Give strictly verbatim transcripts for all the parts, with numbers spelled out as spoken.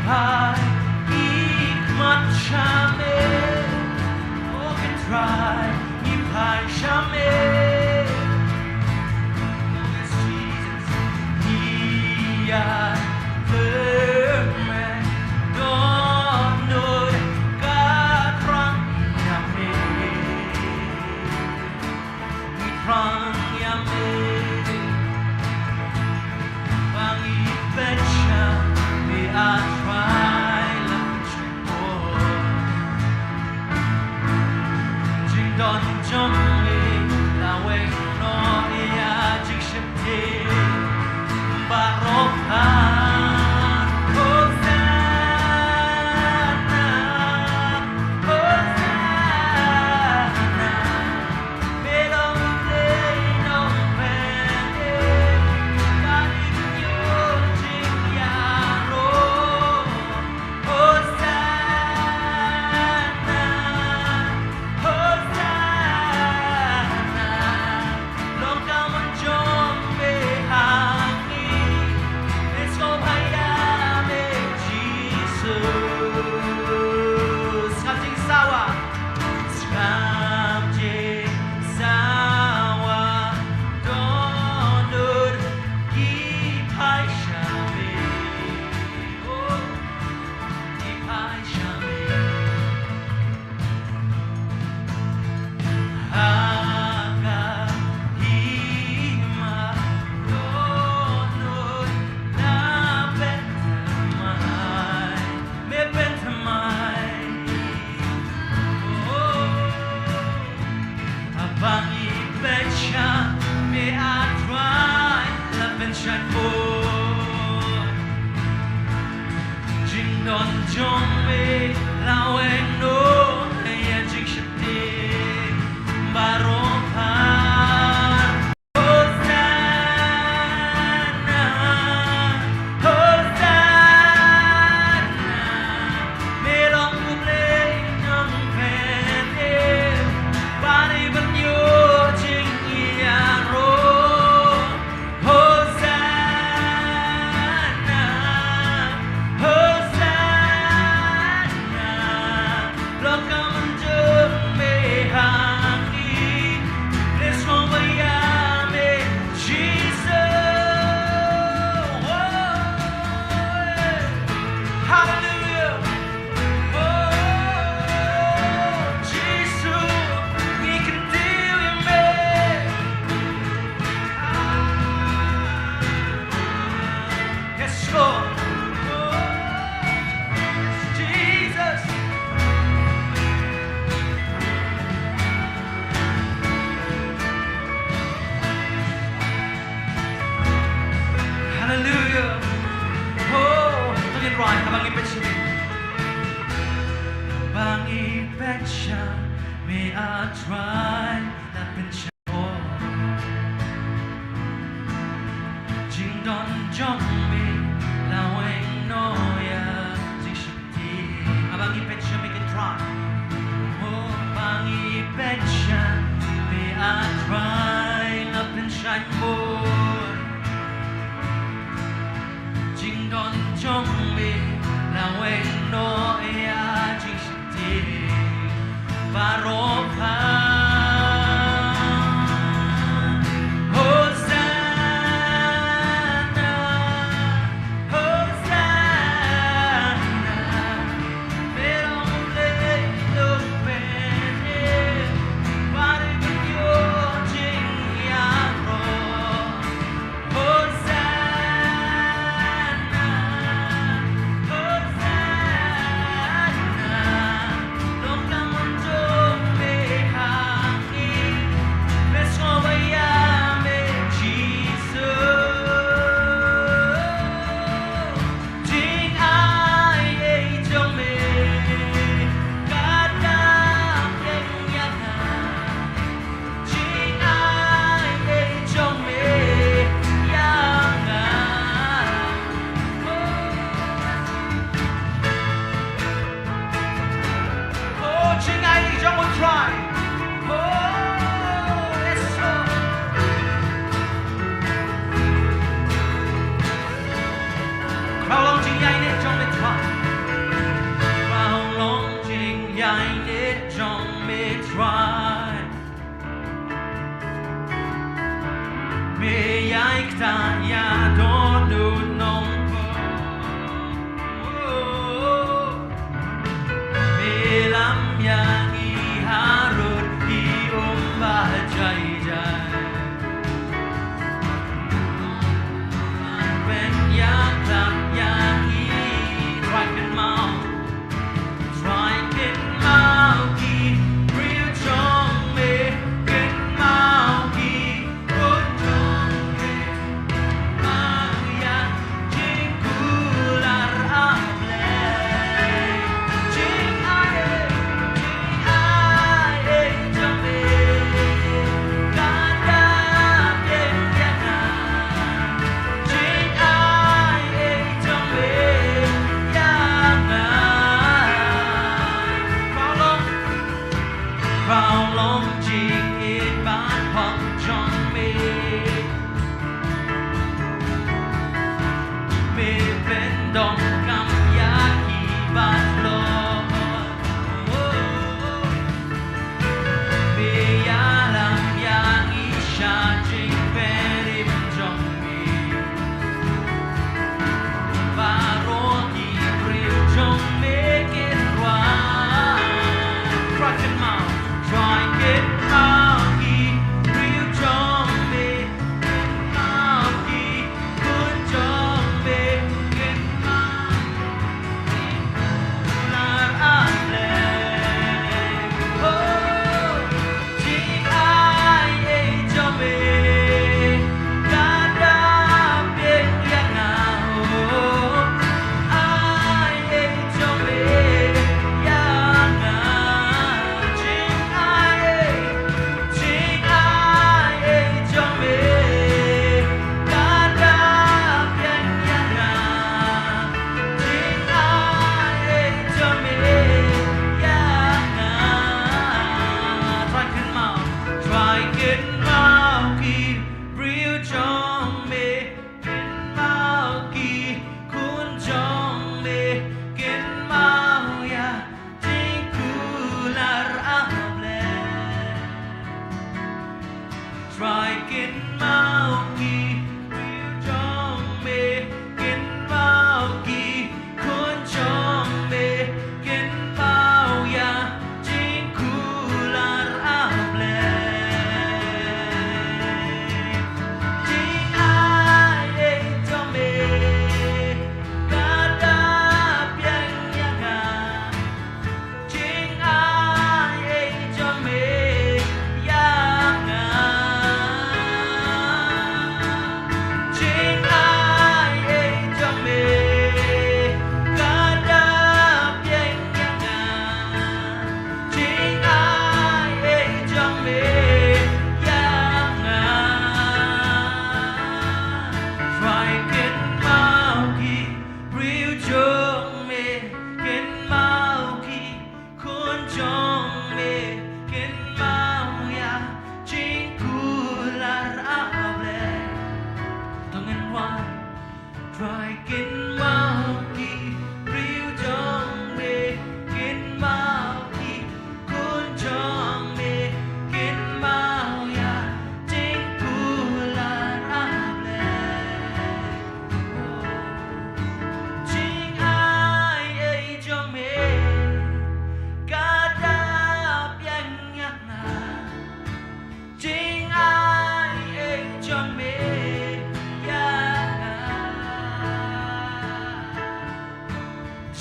Phai, ngi khmat sha me. O ko Trai, ngi phai sha me. Yes, Jesus, ngi ïa me. Dohnud ka thrang ïa me. Ngi thrang ïa me. Ba ngi pynshai me, A Trai, la pynshai bor. Jingdon jong me la weng noh ïa jingsheptieng baroh ar. Hosanna, Hosanna. Skam jingsawa, dohnud ngi phai sha me. Oh, ngi phai sha me. Ha ka hima, dohnud la pynthymmai. Me pynthymmai. Oh, haba ngi pynshai me, A Trai, la pynshai bor. Jingdon jong me la weng noh ïa jingsheptieng baroh ar. Hosanna, Hosanna. Me long U Blei nongpynim, ba dei ban ïoh jingïaroh. Hosanna, Hosanna. Long ka mon jong me ha ngi. Bless all ïa me, Jesus. Oh, hallelujah. Oh, Jisu, ngi kyntiew ïa me. Ah. Yes, Lord. Oh, yes, Jesus. Hallelujah. Oh, to ngin rai, haba ngi pynshai me. Haba ngi pynshai me, A Trai, la pynshai. Jingdon jong me la weng noh ïa jingsheptieng. Haba ngi pynshai me, ko Trai. Oh, haba ngi pynshai me, A Trai, la pynshai bor. Jingdon jong me la weng noh ïa jingsheptieng baroh ar. Hosanna, Hosanna. Me long U Blei nongpynim, ba dei ban ïoh jingïaroh. Hosanna, Hosanna. Long ka mon jong me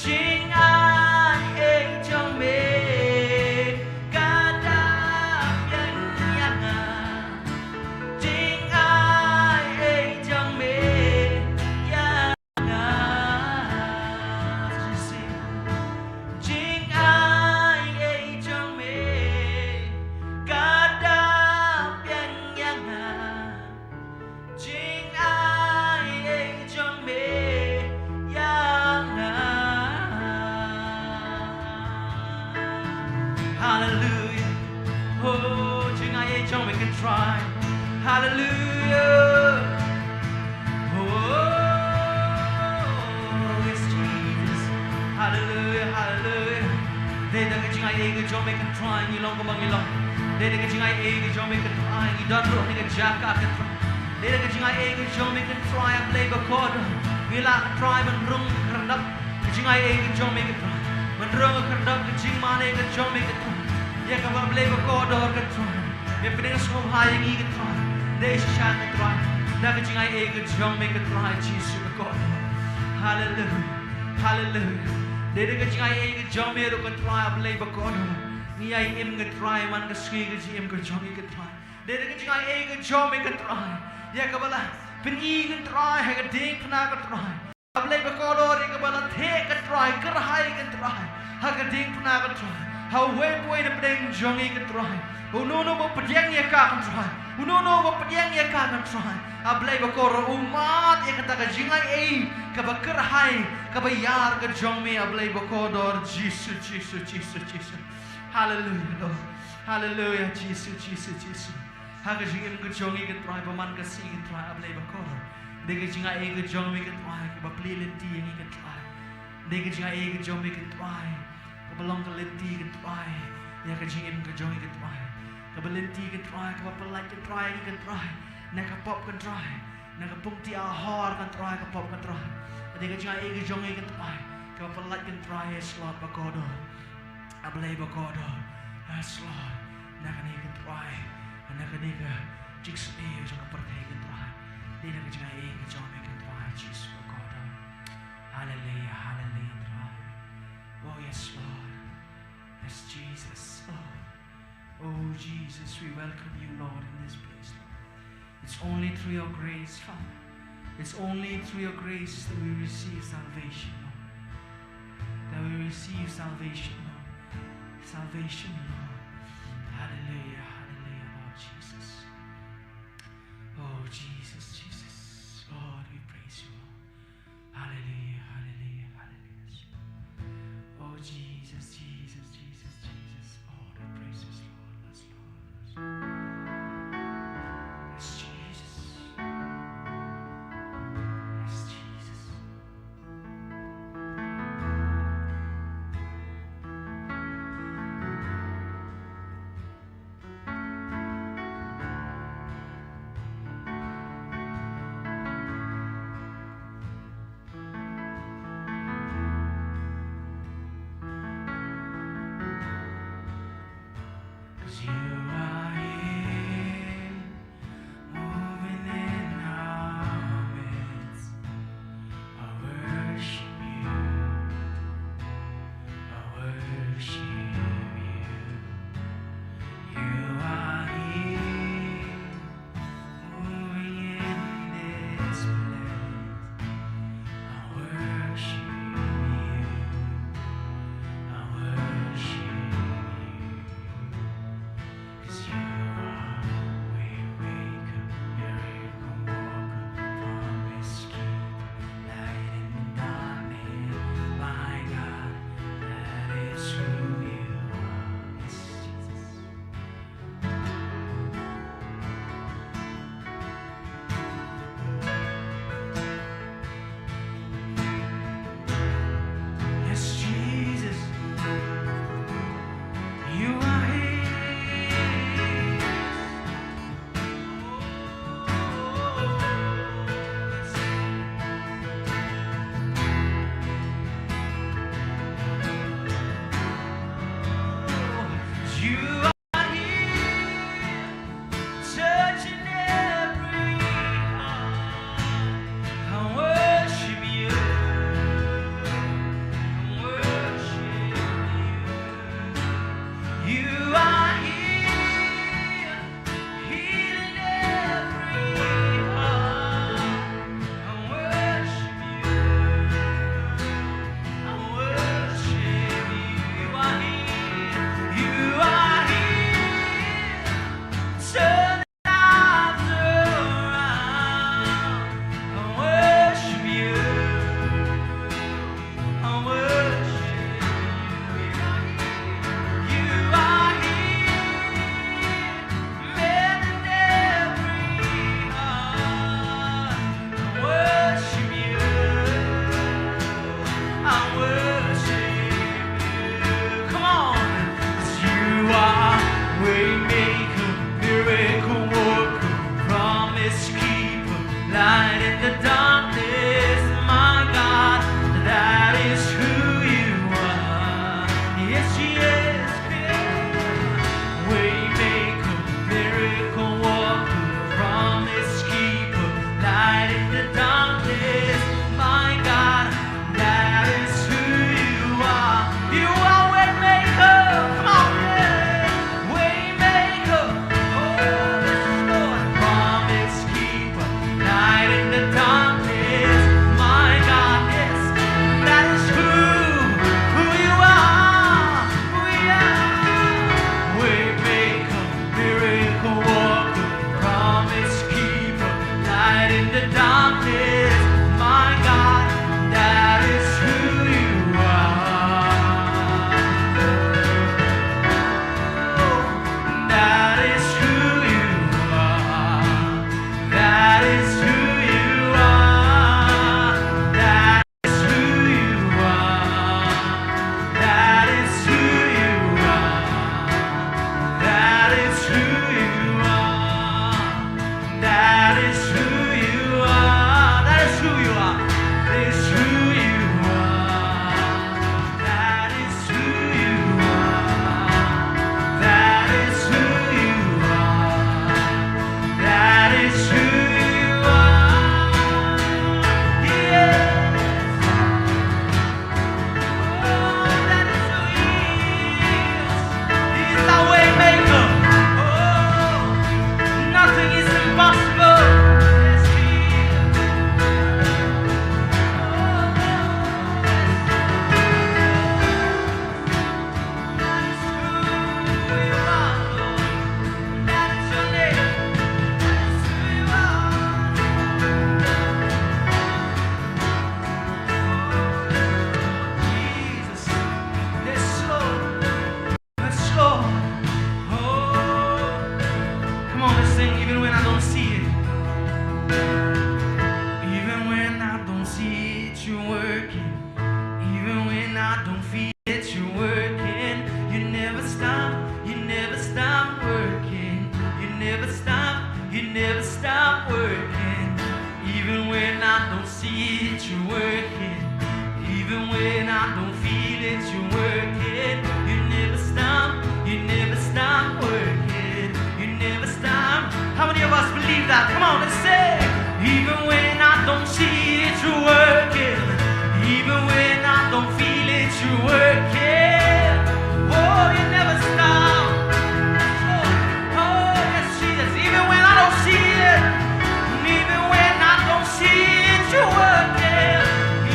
Jingai ei jong me ka dap ïa nga. Jingai ei jong me ïa nga. Jingai ei jong me ka dap ïa nga. Jingai ei jong me ïa nga. Hallelujah. Oh, jingai ei jong me Kynrad. Hallelujah. Oh, yes, Jesus. Hallelujah, hallelujah. Dei da ka jingai ei ka jong me Kynrad ngi long kaba ngi long. Dei da ka jingai ei ka jong me Kynrad ngi don ruh ha kane ka jaka Kynrad. Dei da ka jingai ei ka jong me Kynrad, A Blei bakordor, ngi lah Kynrad ban rung khyrdop. Ka jingai ei ka jong me Kynrad ban rung khyrdop ka jingmane ka jong me Kynrad. Ïa kaba A Blei bakordor Kynrad me pdiang sngewbha ïa ngi Kynrad. Dei shisha Kynrad da ka jingai ei ka jong me Kynrad Jisu bakordor. Hallelujah. Hallelujah. Dei da ka jingai ei ka jong me ruh Kynrad A Blei bakordor ngi ïai im Kynrad man ka sngi ka jingim ka jong ngi Kynrad. Dei da ka jingai ei ka jong me Kynrad ïa kaba la pyni Kynrad ha ka diengphna Kynrad. A Blei bakordor ïa kaba la theh Kynrad, kyrhai Kynrad ha ka diengphna Kynrad. Ha uwei pa uwei na pdeng jong ngi Kynrad. Uno uno ba pdiang ïa ka Kynrad. Uno uno ba pdiang ïa ka Kynrad. A Blei bakordor u mad ïa kata ka jingai ei kaba kyrhai kaba ïar ka jong me A Blei bakordor Jisu, Jisu, Jisu, Jisu. Hallelujah, Lord. Hallelujah, Jisu, Jisu, Jisu. Ha ka jingim ka jong ngi Kynrad ba man ka sngi Kynrad A Blei bakordor. Dei ka jingai ei ka jong me Kynrad kaba plie lynti ïa ngi Kynrad. Dei ka jingai ei ka jong me Kynrad kaba long ka lynti Kynrad ïa ka jingim ka jong ngi Kynrad. Kaba lynti Kynrad kaba pyllait Kynrad ïa ngi Kynrad na ka pop Kynrad. Na ka pung ti ahor Kynrad ka pop Kynrad. Dei ka jingai ei ka jong ngi Kynrad kaba pyllait Kynrad, yes Lord bakordor. A Blei bakordor. Yes Lord. Na kane Kynrad, na kane ka jingsniew jong ka pyrthei Kynrad. Dei na ka jingai ei ka jong me Kynrad Jisu bakordor. Hallelujah, hallelujah Kynrad. Oh yes Lord. Yes Jesus. Oh. Oh Jesus, we welcome you Lord in this place Lord. It's only through your grace, Father. It's only through your grace that we receive salvation, Lord. That we receive salvation, Lord. Salvation, Lord. Hallelujah, hallelujah, Lord Jesus. Oh, Jesus, Jesus. Lord, we praise you, Lord. Hallelujah, hallelujah, hallelujah. Oh, Jesus, Jesus, Jesus, Jesus. Oh, the praises, Lord. Yes, Lord. Yes, Jesus. Yes, Jesus. I don't feel it, you're working. You never stop, you never stop working. You never stop. How many of us believe that? Come on, let's say, even when I don't see it, you're working. Even when I don't feel it, you're working. Oh, you never stop. Oh, oh, yes, Jesus. Even when I don't see it, even when I don't see it, you're working.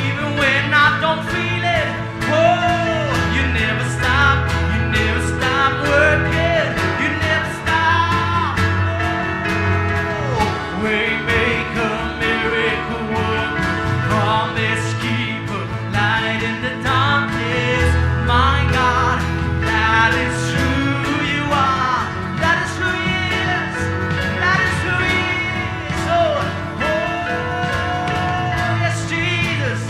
Even when I don't feel it, oh, you never stop, you never stop working, you never stop. Oh, waymaker, miracle worker, promise keeper, light in the darkness, my God, that is who you are. That is who he is. That is who he is. Oh, oh, yes, Jesus.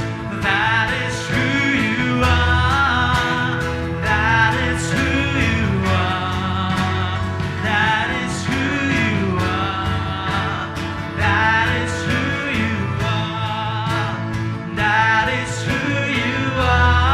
That is who you are. That is who you are. That is who you are. That is who you are. That is who you are.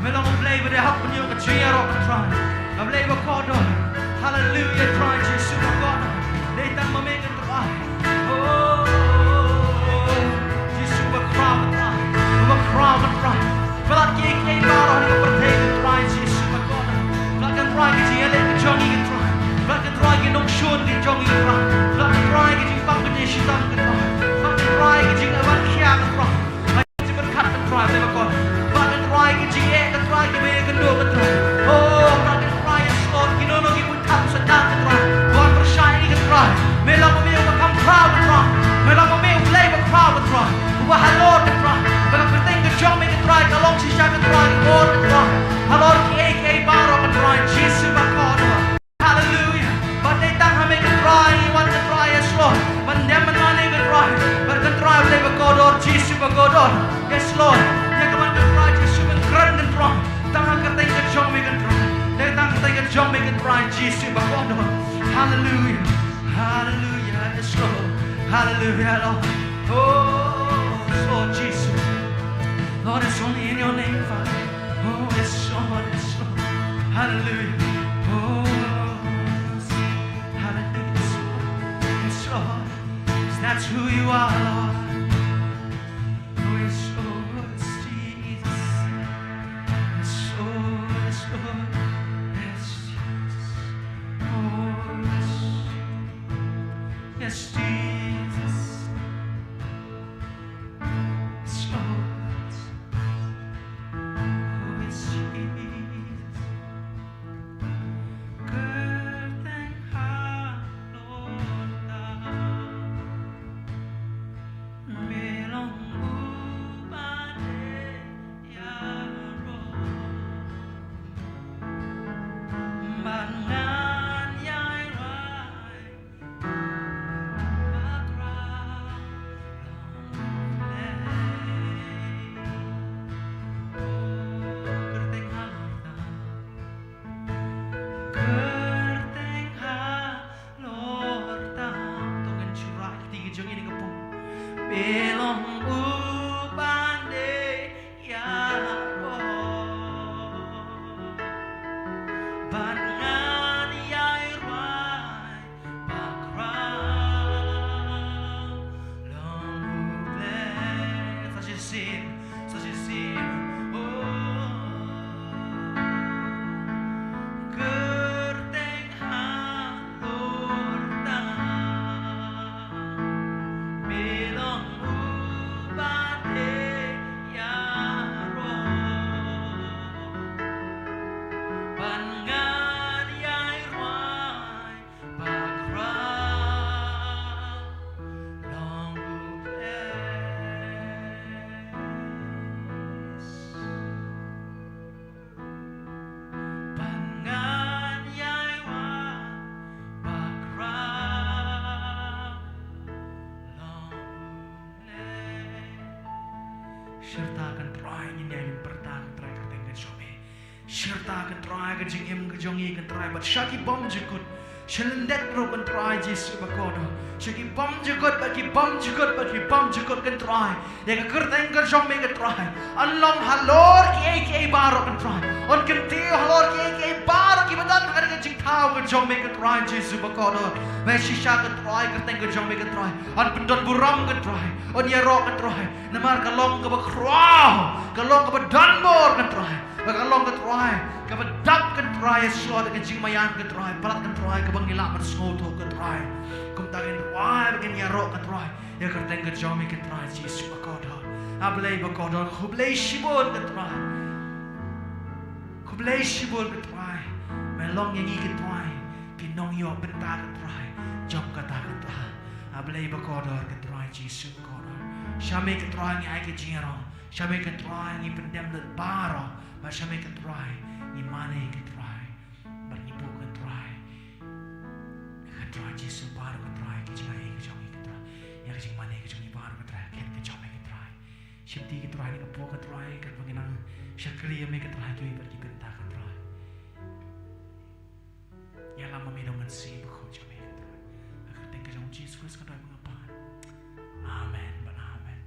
Me long U Blei ba dei hok ban ïoh ka jingïaroh, Trai. A Blei ba kordor. Haleluia, Trai Jisu ba kordor. Dei tang ma me, Trai. Oh, Jisu ba khraw, Trai. Ba khraw, Trai. Ba lad kiei kiei baroh ha ka pyrthei, Trai Jisu ba kordor. Ba lad, Trai, ka jingïaleh ka jong ngi, Trai. Ba lad, Trai, ki nongshun ki jong ngi, Trai. Ba lad, Trai, ka jingpang ka jingshitang, Trai. Ba lad, Trai, ka jingïawan khia, Trai. Ba lad, ka jingpyrkhat, Trai, Blei ba kordor. Ba lad, Trai, ka jingeh, Trai, ka jingïakynduh, Trai. Oh, ba lad, Trai, yes Lord, kino kino ki Tang sa tang, Trai. Wan pyrshah ïa ngi, Trai. Me long ma me uba kham khraw, Trai. Me long ma me U Blei ba khraw, Trai. Uba halor, Trai. Ba ka kyrteng ka jong me, Trai, ka long shisha, Trai, ka bor, Trai. Halor kiei kiei baroh, Trai. Jisu ba kordor. Haleluia. Ba dei tang ha me, Trai, wan, Trai, yes Lord. Ban dem ban mane, Trai. Ba, Trai, U Blei ba kordor, Jisu ba kordor. Yes Lord. Ïa ka ban, Trai, Jisu ban kren, Trai. Tang ha ka kyrteng ka jong me, Trai. Dei tang ha ka kyrteng ka jong me, Trai Jisu ba kordor. Haleluia. Haleluia. Yes, Lord. Haleluia, Lord. Oh, yes, Lord Jesus. Lord, it's only in your name, Father. Oh, yes, Lord, yes, Lord. Haleluia. Oh, yes. Haleluia. Yes, Lord. Yes, Lord. 'Cause that's who you are, Lord. Oh, yes, Lord, yes, Jesus. Yes, Lord, yes, Lord, yes, Jesus. Oh, yes. Yes, Jesus. Yes, Lord. Oh, yes, Jesus. Kyrteng halor ta. Me long uba dei ïaroh. Ban ngan ïai rwai. Ba khraw long U Blei. Oh, kyrteng halor ta. Kyrteng halor ta. To ngin shah ïa ka kti ka jong ngi ha kane ka por. Me long uba dei ïaroh. Ban ngan ïai rwai. Ba khraw long U Blei. Sa shisien, sa shisien. Oh. Kyrteng halor ta. Me long uba dei ïaroh. Ban ngan ïai rwai. Ba khraw long U Blei. Ban ngan ïai wan. Ba khraw long U Blei. Shirta kan Trai, ngin ïai pyrta kan Trai, kyrteng kan jong me. Shirta kan Trai ka jingim ka jong ngi kan Trai, bad sha ki bymjukut. Sha lyndet ruh kan Trai Jisu ba kordor. Sha ki bymjukut, bad ki bymjukut, bad ki bymjukut kan Trai. Ïa ka kyrteng ka jong me kan Trai. Yn long halor kiei kiei baroh kan Trai. Yn kyntiew halor kiei kiei baroh kiba don ha ka jingthaw ka jong me kan Trai Jisu ba kordor. Ba shisha kan Trai, kyrteng ka jong me kan Trai. Yn pyndonburom kan Trai. Yn ïaroh kan Trai. Namar ka long kaba khraw. Ka long kaba donbor kan Trai. Ba ka long kan Trai, kaba dap kan Trai, ïa shuwa da ka jingmaïan kan Trai, palat kan Trai, kaba ngi lah ban sngewthuh kan Trai. Kumta ngin rwai, ba ngin ïaroh kan Trai. Ïa ka kyrteng ka jong me kan Trai, Jisu ba kordor. A Blei ba kordor, khublei shibun kan Trai. Khublei shibun kan Trai. Me long ïa ngi kan Trai. Ki nongïoh bynta kan Trai. Jong kata kan Trai. A Blei ba kordor kan Trai, Jisu ba kordor. Sha me kan Trai ngi ai ka jingïaroh. Sha me kan Trai ngi pyndem lut baroh, bad sha me kan Trai ngi mane kan Trai, bad ngi buh kan Trai. Kan Trai Jisu baroh kan Trai, ka jingaiei ka jong ngi kan Trai, ïa ka jingmane ka jong ngi baroh kan Trai, khet ka jong me kan Trai. Shimti kan Trai, ngi ka buh kan Trai, katba ngi nang shakri ïa me kan Trai, kiwei pat ki bynta kan Trai. Ïalam ma me da u Mynsiem Bakhuid jong me kan Trai. Ha ka kyrteng ka jong u Jisu Khrist kan Trai ba nga pan. Amen bad amen.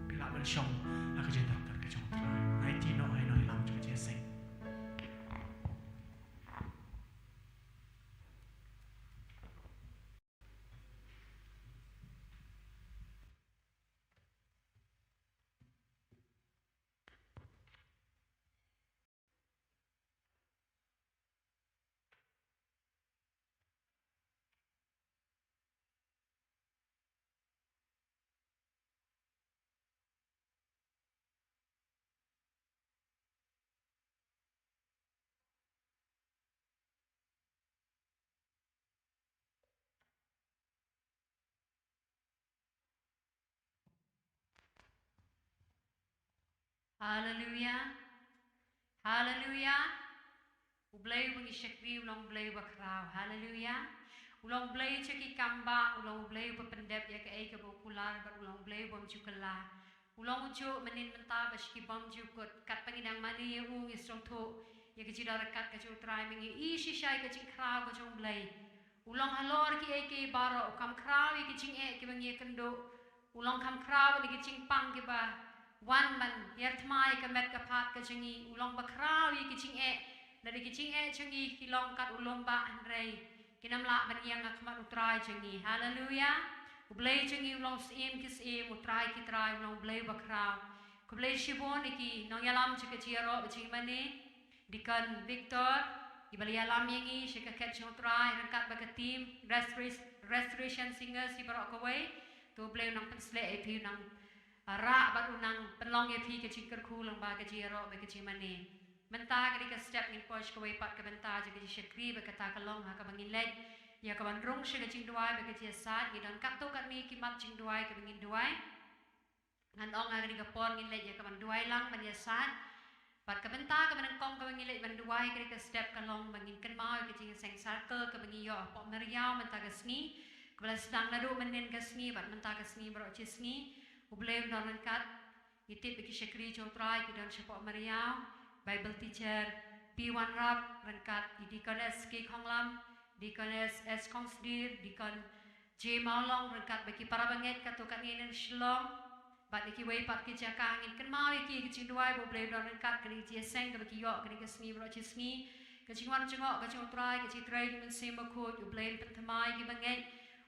Phi lah ban shong ha ka jingdap ka jong u Trai. Aiti noh, ai noh ïalam jong ka jingseng. Haleluya. Haleluya. U Blei uba ngi shakri u long u Blei uba khraw. Haleluya. U long u Blei jong ki kam ba, u long u Blei uba pyndep ïa kaei kaba u kular bad u long u Blei uba ym ju kylla. U long u juh mynnin mynta bad sha ki bymjukut, katba ngi dang mane ïa u ngi sngewthuh ïa ka jingdon ryngkat ka jong u Trai, ma ngi ïohi shisha ïa ka jingkhraw ka jong u Blei. U long halor kiei kiei baroh, u kham khraw ïa ki jingeh kiba ngi ïakynduh. U long kham khraw ïa ki jingpang kiba wan ban ïarthma ïa ka met ka phad ka jong ngi. U long ba khraw ïa ki jingeh, lada ki jingeh jong ngi ki long kat u lum ba, hynrei kin ym lah ban ïeng ha khmat u Trai jong ngi. Haleluya. U Blei jong ngi u long u Syiem ki syiem, u Trai ki trai, u long u Blei uba khraw. Khublei shibun ïa ki nongïalam jong ka jingïaroh ka jingmane, Deacon Victor, kiba la ïalam ïa ngi sha ka khet jong u Trai ryngkat bad ka team Restora-, Restoration Singers, ïa baroh kawei. To u Blei u nang pynshlur ïa phi, u nang, ah, rah bad u nang pynlong ïa phi ka jingkyrkhu lyngba ka jingïaroh bad ka jingmane. Mynta ka dei ka step ngin poi sha kawei pat ka bynta jong ka jingshakri, bad kata ka long ha kaba ngin leit ïa ka ban rung sha ka jingduwai bad ka jingïasaid. Ngi don katto katne ki mat jingduwai kaba ngin duwai. Ngan ong ha kane ka por ngin leit ïa ka ban duwai lang ban ïasaid. Bad ka bynta kaba nyngkong kaba ngin leit ban duwai, ka dei ka step ka long ba ngin kynmaw ïa ka jingïaseng circle kaba ngi ïoh hapoh mariaw mynta ka sngi, kaba la sdang naduh mynnin ka sngi bad mynta ka sngi baroh shi sngi. U Blei un don ryngkat. Ngi tip ba ki shakri jong u Trai ki don shapoh mariaw, Bible teacher P Wanrap ryngkat i Deaconess K Khonglam, Deaconess S Khongsdir, Deacon J Mawlong ryngkat bad ki para bangeit katto katne na Shillong bad na kiwei pat ki jaka. Ngin kynmaw ïa ki ha ka jingduwai ba u Blei un don ryngkat. Kane ka jingïaseng kaba ki ïoh kane ka sngi baroh shi sngi, ka jingwan jngoh ka jong u Trai, ka jingtrei jong u Mynsiem Bakhuid, u Blei un pynthymmai ïa ki bangeit.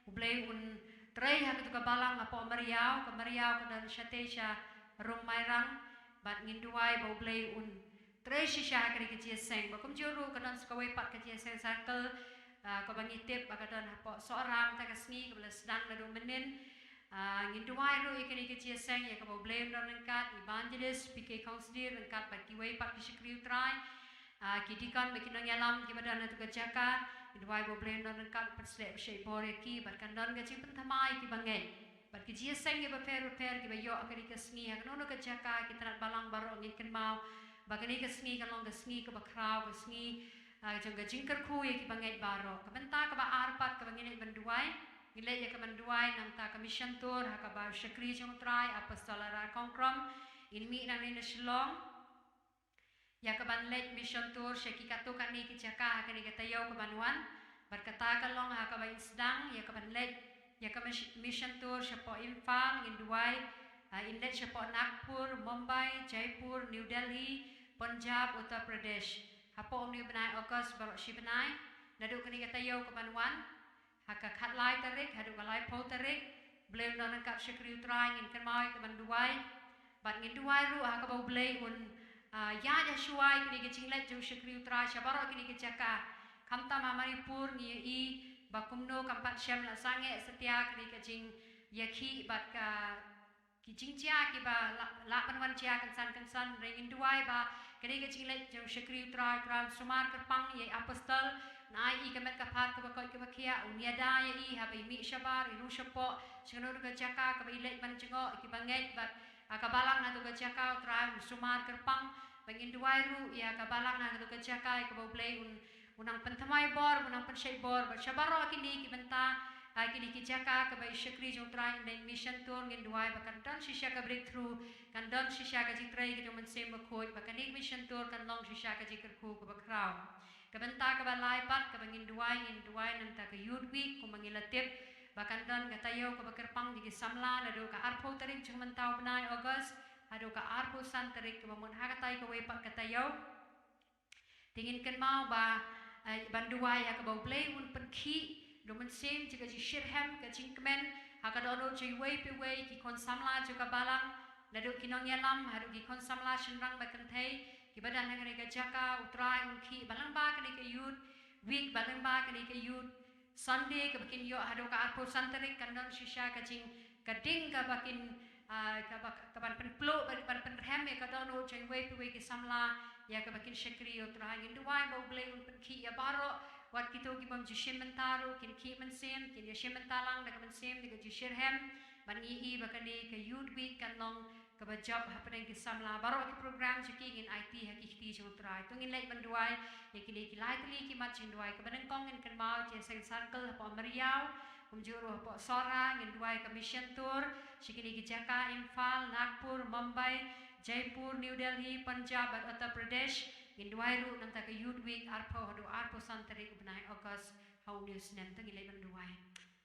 U Blei un trei ha kato ka balang hapoh mariaw, ka mariaw ka don shatei sha Rung Mairang. Bad ngin duwai ba u Blei un trei shisha ha kane ka jingïaseng. Bad kumjuh ruh ka don sa kawei pat ka jingïaseng circle, ah, kaba ngi tip ba ka don hapoh Sohra mynta ka sngi kaba la sdang naduh mynnin. Ah, ngin duwai ruh ïa kane ka jingïaseng ïa kaba u Blei un don ryngkat, Evangelist P K Khongsdir ryngkat bad kiwei pat ki shakri u Trai. Ah, ki deacon bad ki nongïalam kiba don ha kato ka jaka, ngin duwai ba u Blei un don ryngkat, pynshlur bishar bor ïa ki bad kan don ka jingpynthymmai ïa ki bangeit. Bad ki jingïaseng kiba pher bapher kiba ïoh ha kane ka sngi ha kano kano ka jaka, ki tnat balang baroh, ngin kynmaw ba kane ka sngi kan long ka sngi kaba khraw, ka sngi, ah, jong ka jingkyrkhu ïa ki bangeit baroh. Ka bynta kaba ar pat kaba ngin leit ban duwai, ngin leit ïa ka ban duwai na ka bynta ka mission tour ha kaba u shakri jong u Trai Apostol R R Kongkrom un mih nangne na Shillong ïa ka ban leit mission tour sha ki katto katne ki jaka ha kane ka taïew ka ban wan. Bad kata ka long ha kaba un sdang ïa ka ban leit ïa ka mis-, mission tour shapoh Imphal, ngin duwai, ah, un leit shapoh Nagpur, Mumbai, Jaipur, New Delhi, Punjab, Uttar Pradesh. Hapoh une u bnai August baroh shi bnai, naduh kane ka taïew ka ban wan ha ka khatlai tarik haduh ka laiphew tarik. Blei un don ryngkat, shakri u Trai, ngin kynmaw ïa ka ban duwai. Bad ngin duwai ruh ha kaba u Blei un, ah, ïaid shuwa ïa kane ka jingleit jong u shakri u Trai sha baroh kine ki jaka. Khamtam ha Manipur ngi ïohi ba kumno kam pat shem la sangeh satia kane ka jingïakhih bad ka ki jingjia kiba la, lah ban wan jia kynsan kynsan. Hynrei ngin duwai ba kane ka jingleit jong u shakri u Trai, u Trai un sumar kyrpang ïa i apostol, un ai ïa i ka met ka phad kaba koit kaba khiah, un ïada ïa i haba i mih shabar, i rung shapoh, sha kano kano ka jaka kaba i leit ban jngoh ïa ki bangeit bad, ah, ka balang ha kato ka jaka. U Trai un sumar kyrpang. Bad ngin duwai ruh ïa ka balang ha kato ka jaka, ïa kaba u Blei un un nang pynthymmai bor, un nang pynshait bor bad sha baroh kine ki bynta, ah, kine ki jaka kaba i shakri jong u Trai un leit mission tour. Ngin duwai ba kan don shisha ka breakthrough, kan don shisha ka jingtrei ka jong u Mynsiem Bakhuid, ba kane ka mission tour kan long shisha ka jingkyrkhu kaba khraw. Ka bynta kaba lai pat kaba ngin duwai, ngin duwai na ka bynta ka Youth Week, kumba ngi la tip ba kan don ka taïew kaba kyrpang ïa ki samla naduh ka arphew tarik jong mynta u bnai August haduh ka arphew san tarik kaba mut ha katai kawei pat ka taïew. Te ngin kynmaw ba, eh, ban duwai ha kaba u Blei un pynkhih da u Mynsiem ïa ka jingshitrhem, ka jingkmen ha ka dohnud jong iwei pa iwei ki khun samla jong ka balang, naduh ki nongïalam haduh ki khun samla shynrang bad kynthei kiba don ha kane ka jaka. U Trai un khih ba lyngba kane ka Youth Week, ba lyngba kane ka Youth Sunday kaba kin ïoh haduh ka arphew san tarik, kan don shisha ka jing, ka ding kaba kin, ah, kaba, ka ban pynpluh, ban, ban pynrhem ïa ka dohnud jong iwei pa iwei ki samla ïa kaba kin shakri ïa u Trai. Ngin duwai ba u Blei un pynkhih ïa baroh, wat kito ki bym ju shim bynta ruh kin khih mynsiem, kin ïa shim bynta lang da ka mynsiem, da ka jingshitrhem. Bad ngi i ba kane ka Youth Week kan long kaba jop hapdeng ki samla baroh ki program jong ki ngin aiti ha ki kti jong U Trai. To ngin leit ban duwai ïa kine ki lai tylli ki mat jingduwai. Kaba nyngkong ngin kynmaw ïa ka Jingïaseng Circle hapoh Mawriaw, kumjuh ruh hapoh Sohra, ngin duwai ïa ka Mission Tour sha kine ki jaka Imphal, Nagpur, Mumbai, Jaipur, New Delhi, Punjab bad Uttar Pradesh. Ngin duwai ruh namar ka Youth Week arphew haduh arphew san tarik u bnai August ha une u snem. To ngin leit ban duwai.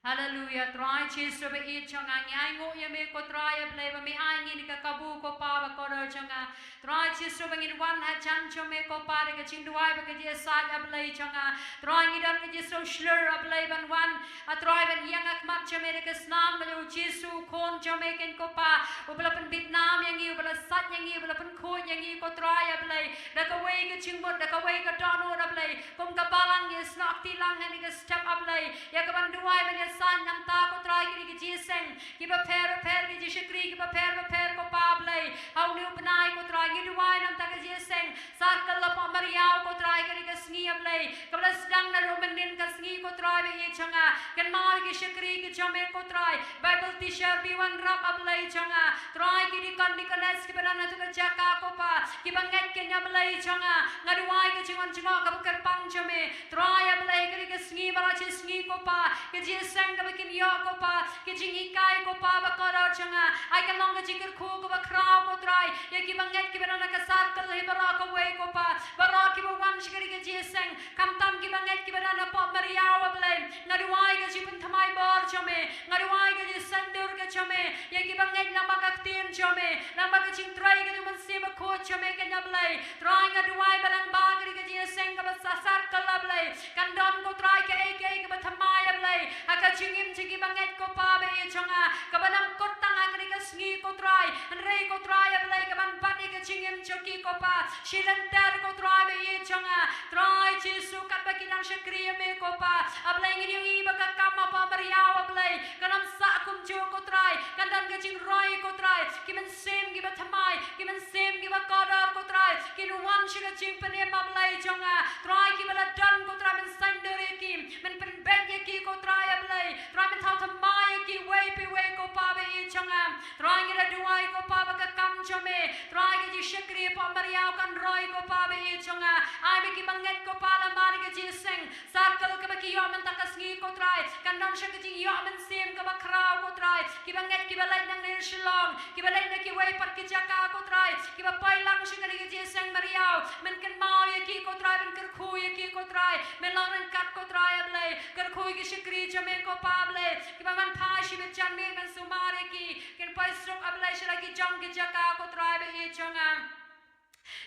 Haleluya, Trai Jisu ba ïeit jong nga, ngi ainguh ïa me ko Trai A Blei ba me ai ngi ïa ka kabu ko Pa ba kordor jong nga. Trai Jisu ba ngin wan hajan jong me ko Pa da ka jingduwai bad ka jingïasaid A Blei jong nga. Trai ngi don ka jingsngewshlur A Blei ban wan, A Trai ban ïeng ha khmat jong me da ka snam ba jong u Jisu u Khun jong me keiñ ko Pa, uba la pynbit nam ïa ngi, uba la sait ïa ngi, uba la pynkhuid ïa ngi ko Trai A Blei, da kawei ka jingmut, da kawei ka dohnud A Blei. Kum ka balang ngi ïasnoh kti lang ha kane ka step A Blei ïa ka ban duwai ban ïasaid namar ko Trai kine ki jingïaseng kiba pher bapher, ki jingshakri kiba pher bapher ko Pa A Blei. Ha une u bnai ko Trai ngi duwai namar ka Jingïaseng Circle hapoh Mawriaw ko Trai kane ka sngi A Blei kaba la sdang naduh mynnin ka sngi ko Trai ba ïeit jong nga. Kynmaw ïa ki shakri ki jong me ko Trai, Bible teacher, Biwan Rap A Blei jong nga. Trai ki deacon, deaconess kiba don ha katu ka jaka ko Pa, kiba ngeit keiñ A Blei jong nga. Nga duwai ka jingwan jngoh kaba kyrpang jong me Trai A Blei kane ka sngi ba la shisngi ko Pa, ka jingïaseng kaba kin ïoh ko Pa, ka jinghikai ko Pa ba kordor jong nga. Ai kan long ka jingkyrkhu kaba khraw ko Trai ïa kiba ngeit kiba don ha ka Circle hi baroh kawei ko Pa, baroh kiba wan sha kane ka jingïaseng, khamtam kiba ngeit kiba don hapoh Mawriaw A Blei. Nga duwai ka jingpynthymmai bor jong me, nga duwai ka jingsaiñdur ka jong me ïa kiba ngeit lyngba ka ktien jong me, lyngba ka jingtrei ka jong u Mynsiem Bakhuid jong me keiñ A Blei. Trai nga duwai ba lyngba kane ka jingïaseng kaba sa Circle A Blei kan don ko Trai kaei kaei kaba thymmai A Blei ha ka jingim jong kiba ngeit ko Pa ba ïeit jong nga, kaba nym kut tang ha kane ka sngi ko Trai, hynrei ko Trai A Blei kaban bat ïa ka jingim jong ki ko Pa shi lynter ko Trai ba ïeit jong nga. Trai Jisu katba ki nang shakri ïa me ko Pa, A Blei ngin ïohi ba ka kam hapoh Mawriaw A Blei kan ym sah kumjuh ko Trai, kan don ka jingroi ko Trai, ki mynsiem kiba thymmai, ki mynsiem kiba kordor ko Trai kin wan sha ka jingpynim A Blei jong nga. Trai kiba la don ko Trai men saiñdur ïa ki, men pynbeit ïa ki ko Trai A Blei, Trai men thaw thymmai ïa kiwei pa iwei ko Pa ba ïeit jong nga. Trai ngi la duwai ko Pa ba ka kam jong me Trai ka jingshakri hapoh Mawriaw kan roi ko Pa ba ïeit jong nga. Ai ba kiba ngeit ko Pa lyngba kane ka jingïaseng Circle kaba ki ïoh mynta ka sngi ko Trai kan don sha ka jingïoh mynsiem kaba khraw ko Trai. Kiba ngeit kiba leit nangne na Shillong, kiba leit na kiwei pat ki jaka ko Trai, kiba poi lang sha kane ka jingïaseng Mawriaw, men kynmaw ïa ki ko Trai, men kyrkhu ïa ki ko Trai, men long ryngkat ko Trai A Blei. Kyrkhu ïa ki shakri jong me ko Pa A Blei kiba man phai shibit janmiet, men sumar ïa ki kin poi suk A Blei sha la ki jong ki jaka ko Trai ba ïeit jong nga.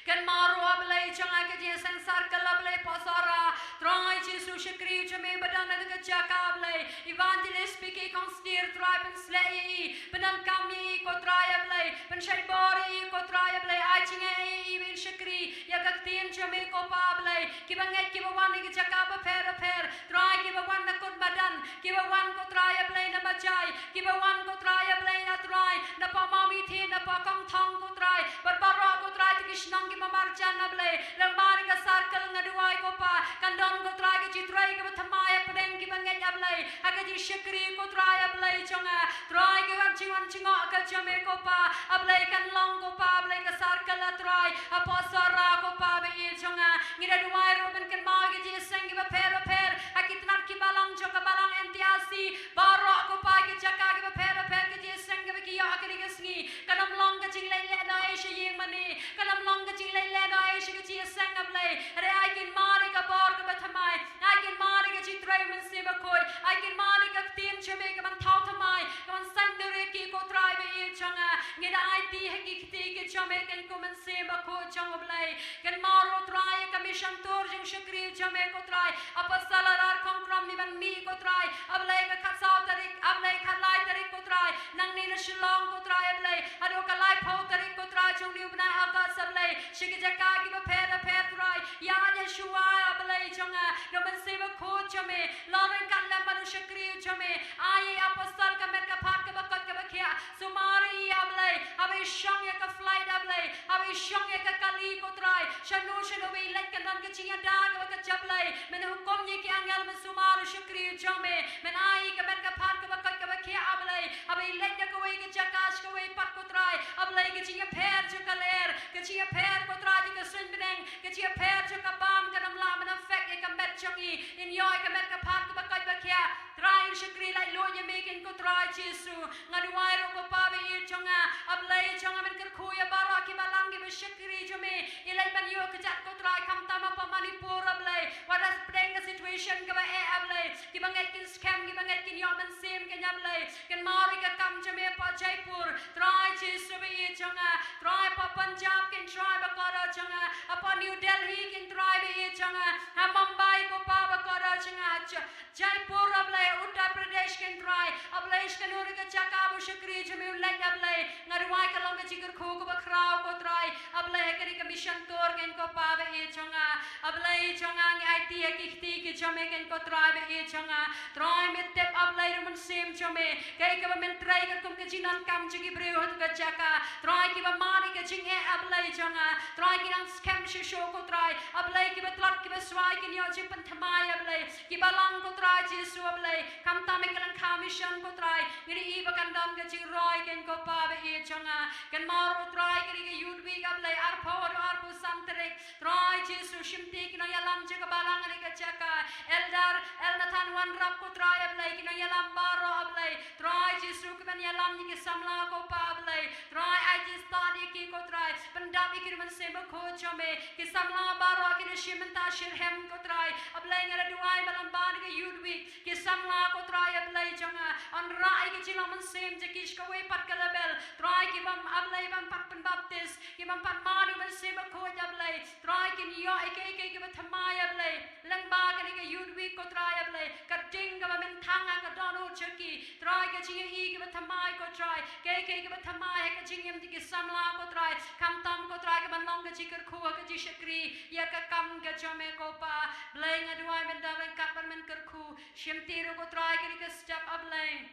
Kynmaw ruh A Blei jong nga ka jingïaseng Circle A Blei hapoh Sohra. Trai Jisu shakri jong me ba don ha katu ka jaka A Blei, Evangelist P K Khongstier Trai pynsleh ïa i, pyndonkam ïa i ko Trai A Blei, pynshait bor ïa i ko Trai A Blei. Ai jingeh ïa i ba in shakri ïa ka ktien jong me ko Pa A Blei. Kiba ngeit kiba wan na ki jaka bapher bapher Trai, kiba wan na kut madan, kiba wan ko Trai A Blei na Mawjai, kiba wan ko Trai A Blei na Trai napoh Mawmynthe, napoh Kongthong ko Trai, bad baroh ko Trai tu ki shnong kiba marjan A Blei. Lyngba kane ka Circle nga duwai ko Pa kan don ko Trai ka jingtrei kaba thymmai hapdeng kiba ngeit A Blei ha ka jingshakri ko Trai A Blei jong nga. Trai ka wan jingwan jngoh ka jong me ko Pa A Blei kan long ko Pa A Blei ka Circle A Trai hapoh Sohra ko Pa ba ïeit jong nga. Ngi la duwai ruh men kynmaw ïa ki jingïaseng kiba pher bapher ha ki tnat ki balang jong ka balang N T R C baroh ko Pa, ki jaka kiba pher bapher, ki jingïaseng kiba ki ïoh ha kane ka sngi kan ym long ka jingleh lehnohei sha ïing mane, kan ym long ka jingleh lehnohei sha ka jingïaseng A Blei. Hynrei ai kin mar ïa ka bor kaba thymmai, ai kin mar ïa ka jingtrei u Mynsiem Bakhuid, ai kin mar ïa ka ktien jong me kaban thaw thymmai, kaban saiñdur ïa ki ko Trai ba ïeit jong nga. Ngi da aiti ha ki kti ki jong me keiñ ko Mynsiem Bakhuid jong U Blei. Kynmaw ruh Trai ïa ka Mission Tour jong u shakri jong me ko Trai, Apostol Arar Khongkrom, ngi ban mih ko Trai A Blei ka khatsaw tarik, A Blei khatlai tarik ko Trai, nangne na Shillong ko Trai A Blei, haduh ka laiphew tarik ko Trai jong une u bnai August A Blei, sha ki jaka kiba pher bapher Trai. Ïa ïa shuwa A Blei jong nga, da u Mynsiem Bakhuid jong me long ryngkat lem bad u shakri jong me. Ai ïa i Apostol ka met ka phad kaba koit kaba khiah. Sumar ïa i A Blei, haba i shong ïa ka flight A Blei, haba i shong ïa ka kali ko Trai, shano shano ba i leit kan don ka jingïada kaba ka jong U Blei. Men hukum ïa ki angel, men sumar u shakri jong me, men ai ïa i ka met ka phad kaba koit kaba khiah A Blei, haba i leit na kawei ka jaka sha kawei pat ko Trai A Blei. Ka jingïapher jong ka lyer, ka jingïapher, ko Trai, jong ka suiñ bneng, ka jingïapher jong ka bam, kan ym lah ban affect ïa ka met jong ngi. Ngin ïoh ïa ka met ka phad kaba koit ba khiah. Trai, ngin shakri laitluid ïa me kein, ko Trai Jisu. Nga duwai ruh, ko Pa ba ïeit jong nga, A Blei jong nga, men kyrkhu ïa baroh kiba lang, kiba shakri jong me. Ïa leit ban ïoh kjat, ko Trai, khamtam hapoh Manipur, A Blei. Wat la pdeng ka situation kaba eh, A Blei. Kiba ngeit kin skhem, kiba ngeit kin ïoh mynsiem kein, A Blei. Kynmaw ruh ïa ka kam jong me hapoh Jaipur. Trai Jisu ba ïeit jong nga. Trai, hapoh Punjab kein, Trai ba kordor jong nga. Hapoh New Delhi kein, Trai ba ïeit jong nga. Ha Mumbai, ko Pa ba kordor jong nga. Ha Ja-, Jaipur, A Blei, Uttar Pradesh kein, Trai. A Blei, sha kano ruh ka jaka ba u shakri jong me u leit, A Blei. Nga duwai ka long ka jingkyrkhu kaba khraw, ko Trai. A Blei, ha kane ka mission tour kein, ko Pa ba ïeit jong nga. A Blei jong nga, ngi aiti ha ki kti ki jong me kein, ko Trai ba ïeit jong nga. Trai, me tip, A Blei, ruh mynsiem jong me. Kaei kaba men trei katkum ka jingdonkam jong ki briew ha tu ka jaka. Trai, kiba mad ïa ka jingeh, A Blei jong nga. Trai, ki nang skhem shuh shuh, ko Trai. A Blei, kiba tlot kiba swai kin ïoh jingpynthymmai, A Blei. Kiba lang, ko Trai Jisu, A Blei. Khamtam ïa ka lyngkha mission, ko Trai. Ngi ïohi ba kan don ka jingroi kein, ko Pa ba ïeit jong nga. Kynmaw ruh, Trai, kane ka Youth Week, A Blei, arphew haduh arphew san tarik. Trai Jisu, shimti ki nongïalam jong ka balang ha kane ka jaka. Elder Elnathan Wanrap, ko Trai, A Blei, ki nongïalam baroh, A Blei. Trai Jisu, ki ban ïalam ïa ki samla, ko Pa, A Blei. Trai, ai jingstad ïa ki, ko Trai. Pyndap ïa ki da u Mynsiem Bakhuid jong me. Ki samla baroh ki da shim bynta shitrhem, ko Trai. A Blei, nga la duwai ba lyngba kane ka Youth Week, ki samla, ko Trai, A Blei jong nga, yn rah ïa ka jinglong mynsiem jong ki sha kawei pat ka level. Trai, ki bym, A Blei, bym pat pynbaptis, ki bym pat mad da u Mynsiem Bakhuid, A Blei. Trai, kin ïoh ïa kiei kiei kiba thymmai, A Blei. Lyngba kane ka Youth Week, ko Trai, A Blei, ka ding kaba mynta ha ka dohnud jong ki. Trai, ka jingïohi kaba thymmai, ko Trai, kiei kiei kiba thymmai ha ka jingim jong ki samla, ko Trai. Khamtam, ko Trai, ka ban long ka jingkyrkhu ha ka jingshakri ïa ka kam ka jong me, ko Pa. Blei, nga duwai, men don ryngkat bad men kyrkhu. Shimti ruh, ko Trai, kane ka step, A Blei,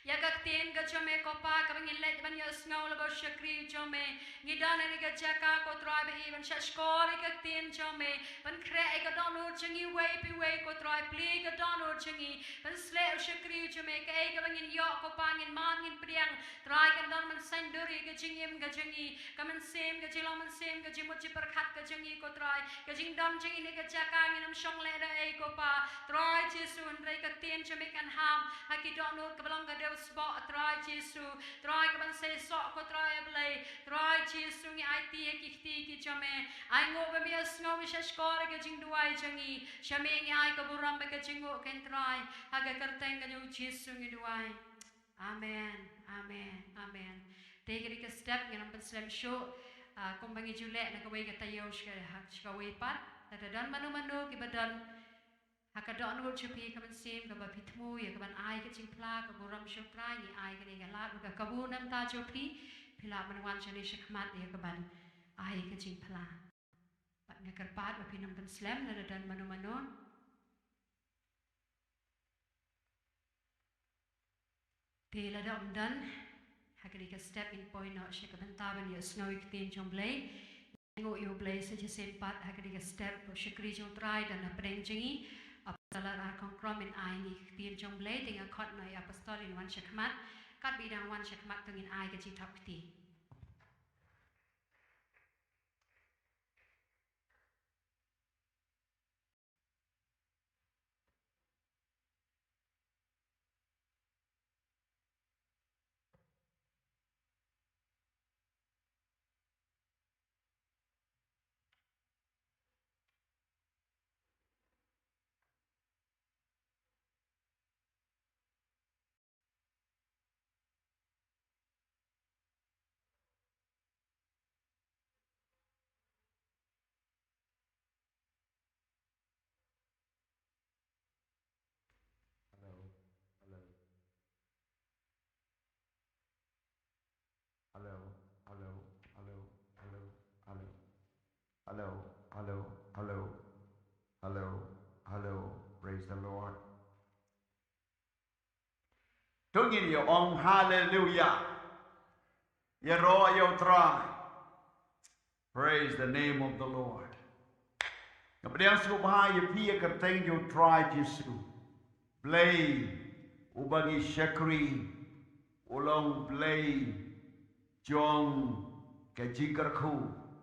ïa ka ktien ka jong me, ko Pa, kaba ngin leit ban ïohsngew lyngba u shakri jong me. Ngi don ha kane ka jaka, ko Trai ba ïeit, ban shahshkor ïa ka ktien jong me. Ban khreh ïa ka dohnud jong ngi uwei pa uwei, ko Trai, plie ïa ka dohnud jong ngi. Ban sleh u shakri jong me, kaei kaba ngin ïoh, ko Pa, ngin mad, ngin pdiang. Trai, kan don ban saiñdur ïa ka jingim ka jong ngi. Ka mynsiem, ka jinglong mynsiem, ka jingmut jingpyrkhat ka jong ngi, ko Trai. Ka jingdon jong ngi ha kane ka jaka, ngin ym shong lehnohei, ko Pa. Trai Jisu, hynrei ka ktien jong me kan hap ha ki dohnud, kaba long ka dewsboh, Trai Jisu. Trai, ka ban seisoh, ko Trai, A Blei. Trai Jisu, ngi aiti ha ki kti ki jong me. Ainguh ba me ïohsngew, me shahshkor ïa ka jingduwai jong ngi. Sha me ngi ai ka burom bad ka jingnguh, ko Trai. Ha ka kyrteng ka jong u Jisu ngi duwai. Amen, amen, amen. Te ha kane ka step ngin ym pynslem shuh, ah, kumba ngi ju leh na kawei ka taïew sha ka, ha, sha kawei pat. Lada don mano mano kiba don ha ka dohnud jong phi ka mynsiem kaba phi thmu ïa ka ban ai ka jingphla, ka burom sha u Trai, ngi ai kane ka lad, ka kabu na ka bynta jong phi, phi lah ban wan shane shakhmat ïa ka ban ai ka jingphla. Bad nga kyrpad ba phin ym pynslem lada don mano mano. Te lada ym don, ha kane ka step ngin poi noh sha ka bynta ban ïohsngew ïa ka ktien jong U Blei. Ngi ainguh ïa U Blei sa shisien pat ha kane ka step, ba u shakri jong U Trai don hapdeng jong ngi. Apostol Arkhongkrom, yn ai ïa ngi ka ktien jong U Blei, te nga khot noh ïa u Apostol, yn wan shakhmat. Katba i dang wan shakhmat, to ngin ai ka jingthap kti. Hello, hello. Hello, hello, hello, hello, hello. Hello, hello, hello. Hello, hello. Praise the Lord. To ngin ïa ong hallelujah. Ïaroh ïa U Trai. Praise the name of the Lord. Nga pdiang sngewbha ïa phi ha ka kyrteng jong U Trai Jisu. Blei uba ngi shakri u long Blei jong ka jingkyrkhu,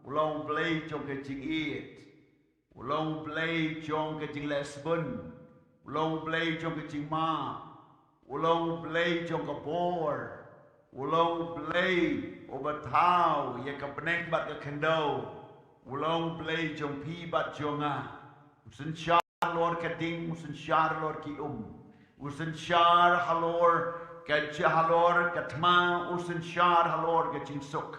u long Blei jong ka jingïeit, u long Blei jong ka jingleh sbun, u long Blei jong ka jingmap, u long Blei jong ka bor, u long Blei uba thaw ïa ka bneng bad ka khyndew, u long Blei jong phi bad jong nga. U synshar halor ka ding, u synshar halor ki um, u synshar halor ka ja halor ka thma, u synshar halor ka jingsuk.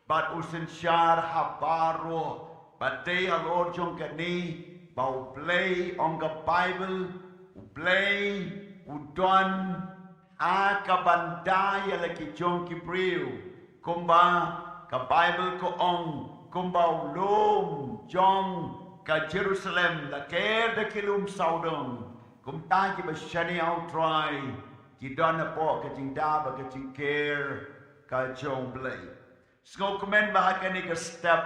Bad u synshar ha baroh, bad dei halor jong kane ba u Blei, ong ka Baibl, u Blei u don ha ka ban da ïa la ki jong ki briew, kumba ka Baibl ka ong, kumba u lum jong ka Jerusalem la ker da ki lum sawdong, kumta kiba shaniah U Trai ki don hapoh ka jingda bad ka jingker ka jong U Blei. Sngewkmen ba ha kane ka step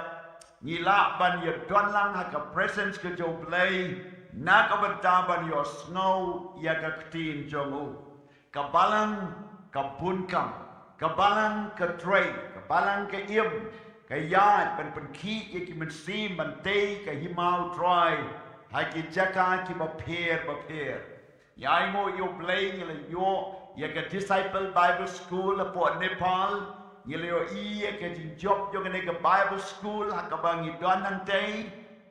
ngi lah ban ïadon lang ha ka presence ka jong U Blei na ka bynta ban ïohsngew ïa ka ktien jong u. Ka balang ka bun kam, ka balang ka trei, ka balang ka im, ka ïaid ban pynkhih ïa ki mynsiem ban tei ka hima U Trai ha ki jaka kiba pher bapher. Ngi ainguh ïa U Blei, ngi la ïoh ïa ka Disciple Bible School hapoh Nepal. Ngi la ïohi ïa ka jingjop jong kane ka Bible School ha kaba ngi don nangtei.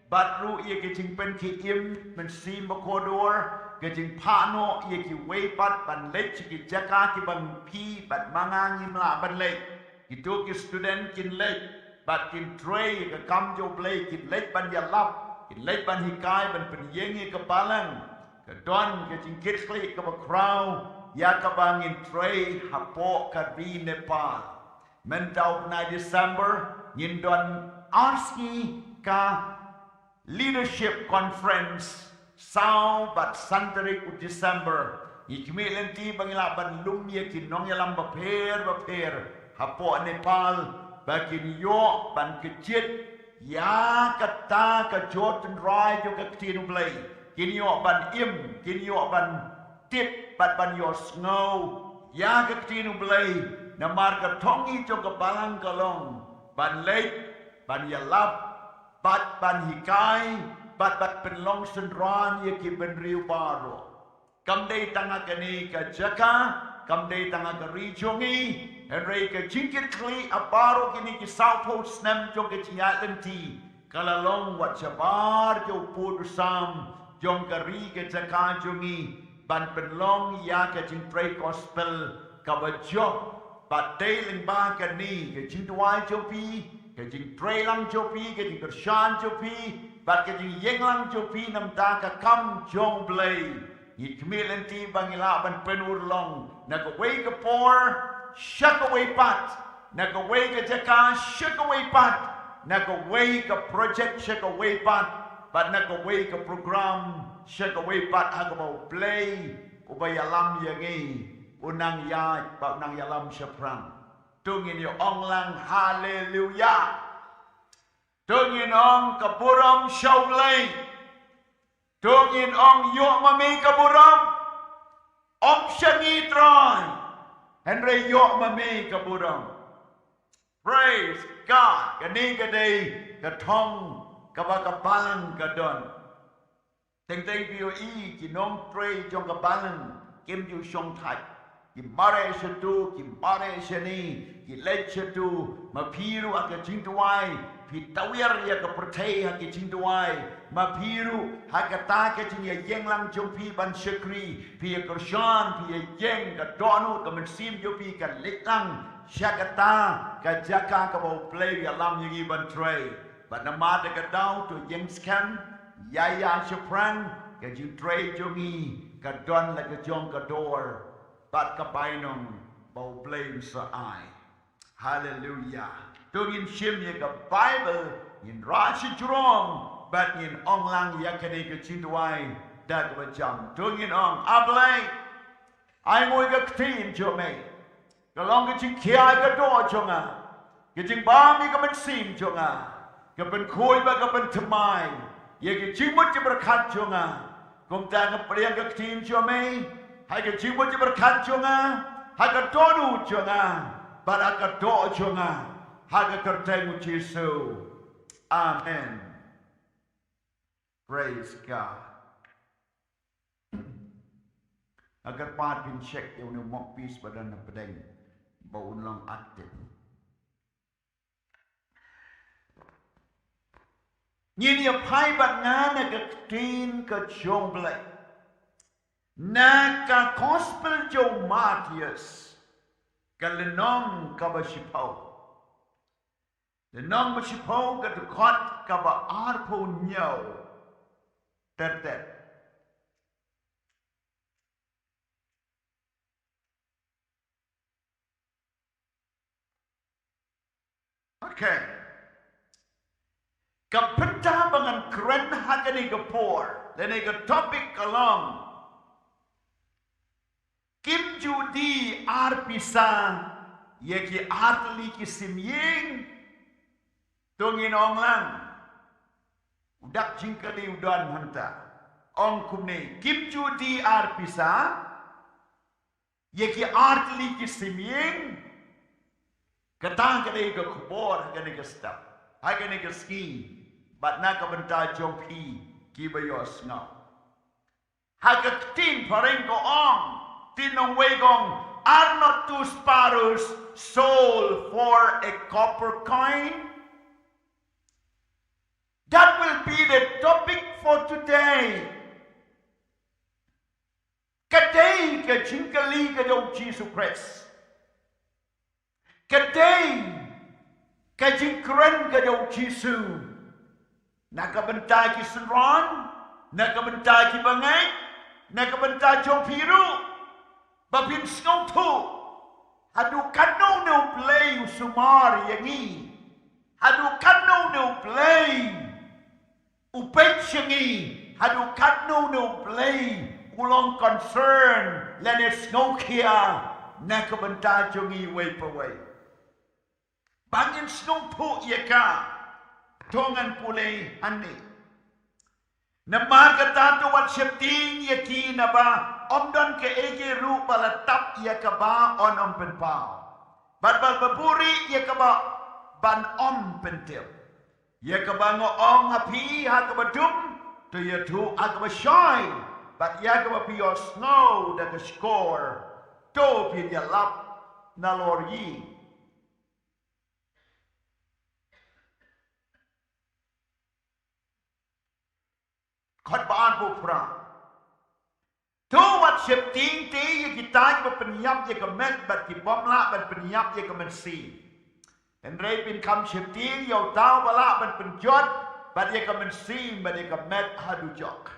Bad ruh ïa ka jingpynkhie im mynsiem bakordor, ka jingphah noh ïa kiwei pat ban leit sha ki jaka kiba phi bad ma nga ngim lah ban leit. Kito ki student kin leit bad kin trei ïa ka kam jong U Blei, kin leit ban ïalap, kin leit ban hikai, ban pynïeng ïa ka balang. Ka don ka jingkitkhlieh kaba khraw ïa kaba ngin trei hapoh ka ri Nepal. Mynta u bnai December ngin don ar sngi ka Leadership Conference, saw bad san tarik u December. Ngi khmih lynti ba ngi lah ban lum ïa ki nongïalam bapher bapher hapoh Nepal ba kin ïoh ban kjit ïa kata ka jingtynrai jong ka ktien U Blei. Kin ïoh ban im, kin ïoh ban tip bad ban ïohsngew ïa ka ktien U Blei. Namar ka thong ngi jong ka balang ka long ban leit, ban ïalap, bad ban hikai, bad ban pynlong synran ïa ki bynriew baroh. Kam dei tang ha kane ka jaka, kam dei tang ha ka ri jong ngi, hynrei ka jingkitkhlieh ha baroh kine ki sawphew snem jong ka jingïaid lynti ka la long wat shabar jong u pud u sam jong ka ri ka jaka jong ngi ban pynlong ïa ka jingtrei gospel kaba jop. Bad dei lyngba kane ka jingduwai jong phi, ka jingtrei lang jong phi, ka jingkyrshan jong phi, bad ka jingïeng lang jong phi na ka bynta ka kam jong U Blei, ngi khmih lynti ba ngi lah ban pynurlong na kawei ka por sha kawei pat, na kawei ka jaka sha kawei pat, na kawei ka project sha kawei pat, bad na kawei ka program sha kawei pat, ha kaba U Blei uba ïalam ïa ngi u nang ïaid bad u nang ïalam shaphrang. To ngin ïa ong lang haleluya. To ngin ong ka burom sha U Blei. To ngin ong ïoh ma me ka burom. Ym sha ngi Trai, hynrei ïoh ma me ka burom. Praise God. Kane ka dei ka thong kaba ka balang ka don. Teng teng phi ïohi ki nongtrei jong ka balang kim ju shongthait. Ki mareh shato, ki mareh shane, ki leit shato. Ma phi ruh ha ka jingduwai phi tawiar ïa ka pyrthei ha ka jingduwai. Ma phi ruh ha kata ka jingïaïeng lang jong phi ban shakri, phi ïakyrshan, phi ïaïeng, ka dohnud ka mynsiem jong phi ka leit lang sha kata ka jaka kaba U Blei u ïalam ïa ngi ban trei. Bad namar da ka daw to ïeng skhem, ïa ïa shaphrang, ka jingtrei jong ngi ka don la ka jong ka dor bad ka bainong ba U Blei un sa ai. Haleluya. To ngin shim ïa ka Baibl, ngin rah shajrong bad ngin ong lang ïa kane ka jingduwai da kaba jam. To ngin ong, A Blei, ai nguh ïa ka ktien jong me. Ka long ka jingkhia ïa ka doh jong nga, ka jingbam ïa ka mynsiem jong nga, ka pynkhuid bad ka pynthymmai ïa ka jingmut jingpyrkhat jong nga. Kumta nga pdiang ka ktien jong me ha ka jingmut jingpyrkhat jong nga, ha ka dohnud jong nga. bad ha ka doh jong nga, ha ka kyrteng u Jisu. Amen. Praise God. Nga kyrpad phin check ïa une u mouthpiece ba don hapdeng ba un long active. Ngin ïa phai bad nga na ka ktien ka jong U Blei na ka Gospel jong u Mathaios, ka lynnong kaba shiphew. Lynnong ba shiphew, ka dkhot kaba arphew hynñiew. Ter ter. Okay. Ka bynta ba ngan kren ha kane ka por, lane ka topic ka long: Kim ju die ar pisa ïa ki artylli ki sim ïing. To ngin ong lang. U dak jingkylli u don hangta. Ong kumne: Kim ju die ar pisa ïa ki artylli ki sim ïing. Kata ka dei ka khubor ha kane ka step, ha kane ka sngi, bad na ka bynta jong phi kiba ïohsngew. Ha ka ktien phareng ka ong, ktien nongwei ka ong: Are not two sparrows sold for a copper coin? That will be the topic for today. Ka dei ka jingkylli ka jong u Jisu Khrist. Ka dei ka jingkren ka jong u Jisu na ka bynta ki synran, na ka bynta ki bangeit, na ka bynta jong phi ruh, ba phin sngewthuh haduh katno une U Blei u sumar ïa ngi, haduh katno une U Blei u peit sha ngi, haduh katno une U Blei u long concern lane sngewkhia na ka bynta jong ngi uwei pa uwei. Ba ngin sngewthuh ïa ka, to ngan pule hangne. Namar kata to wat sheptieng ïa ki, naba ym don kaei kaei ruh ba la tap ïa kaba yn ym pynpaw, bad ba la buhrieh ïa kaba ban ym pyntip. Ïa kaba nga ong ha phi ha kaba dum, to ïathuh ha kaba shai, bad ïa kaba phi ïohsngew da ka shkor, to phin ïalap nalor ïing. Khot ba arphew phra. To wat sheptieng te ïa kita kiba pynïap ïa ka met bad ki bym lah ban pynïap ïa ka mynsiem. Hynrei phin kham sheptieng ïa uta uba lah ban pynjot bad ïa ka mynsiem bad ïa ka met ha dujok.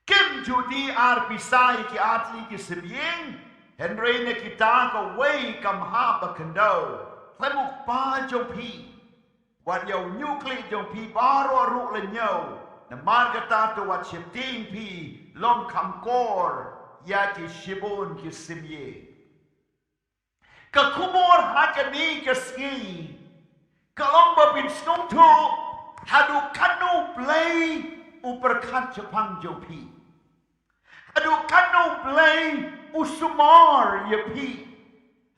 Kim ju die ar pisa ïa ki artylli ki sim ïing, hynrei na kita kawei kam hap ba khyndew. Khlem u Kpa jong phi, wat ïa u ñiuhklieh jong phi baroh ruh la ñiew. Namar kata to wat sheptieng phi long kham kor ïa ki shibun ki sim ïing. Ka khubor ha kane ka sngi ka long ba phin sngewthuh haduh katno U Blei u pyrkhat shaphang jong phi. Haduh katno U Blei u sumar ïa phi.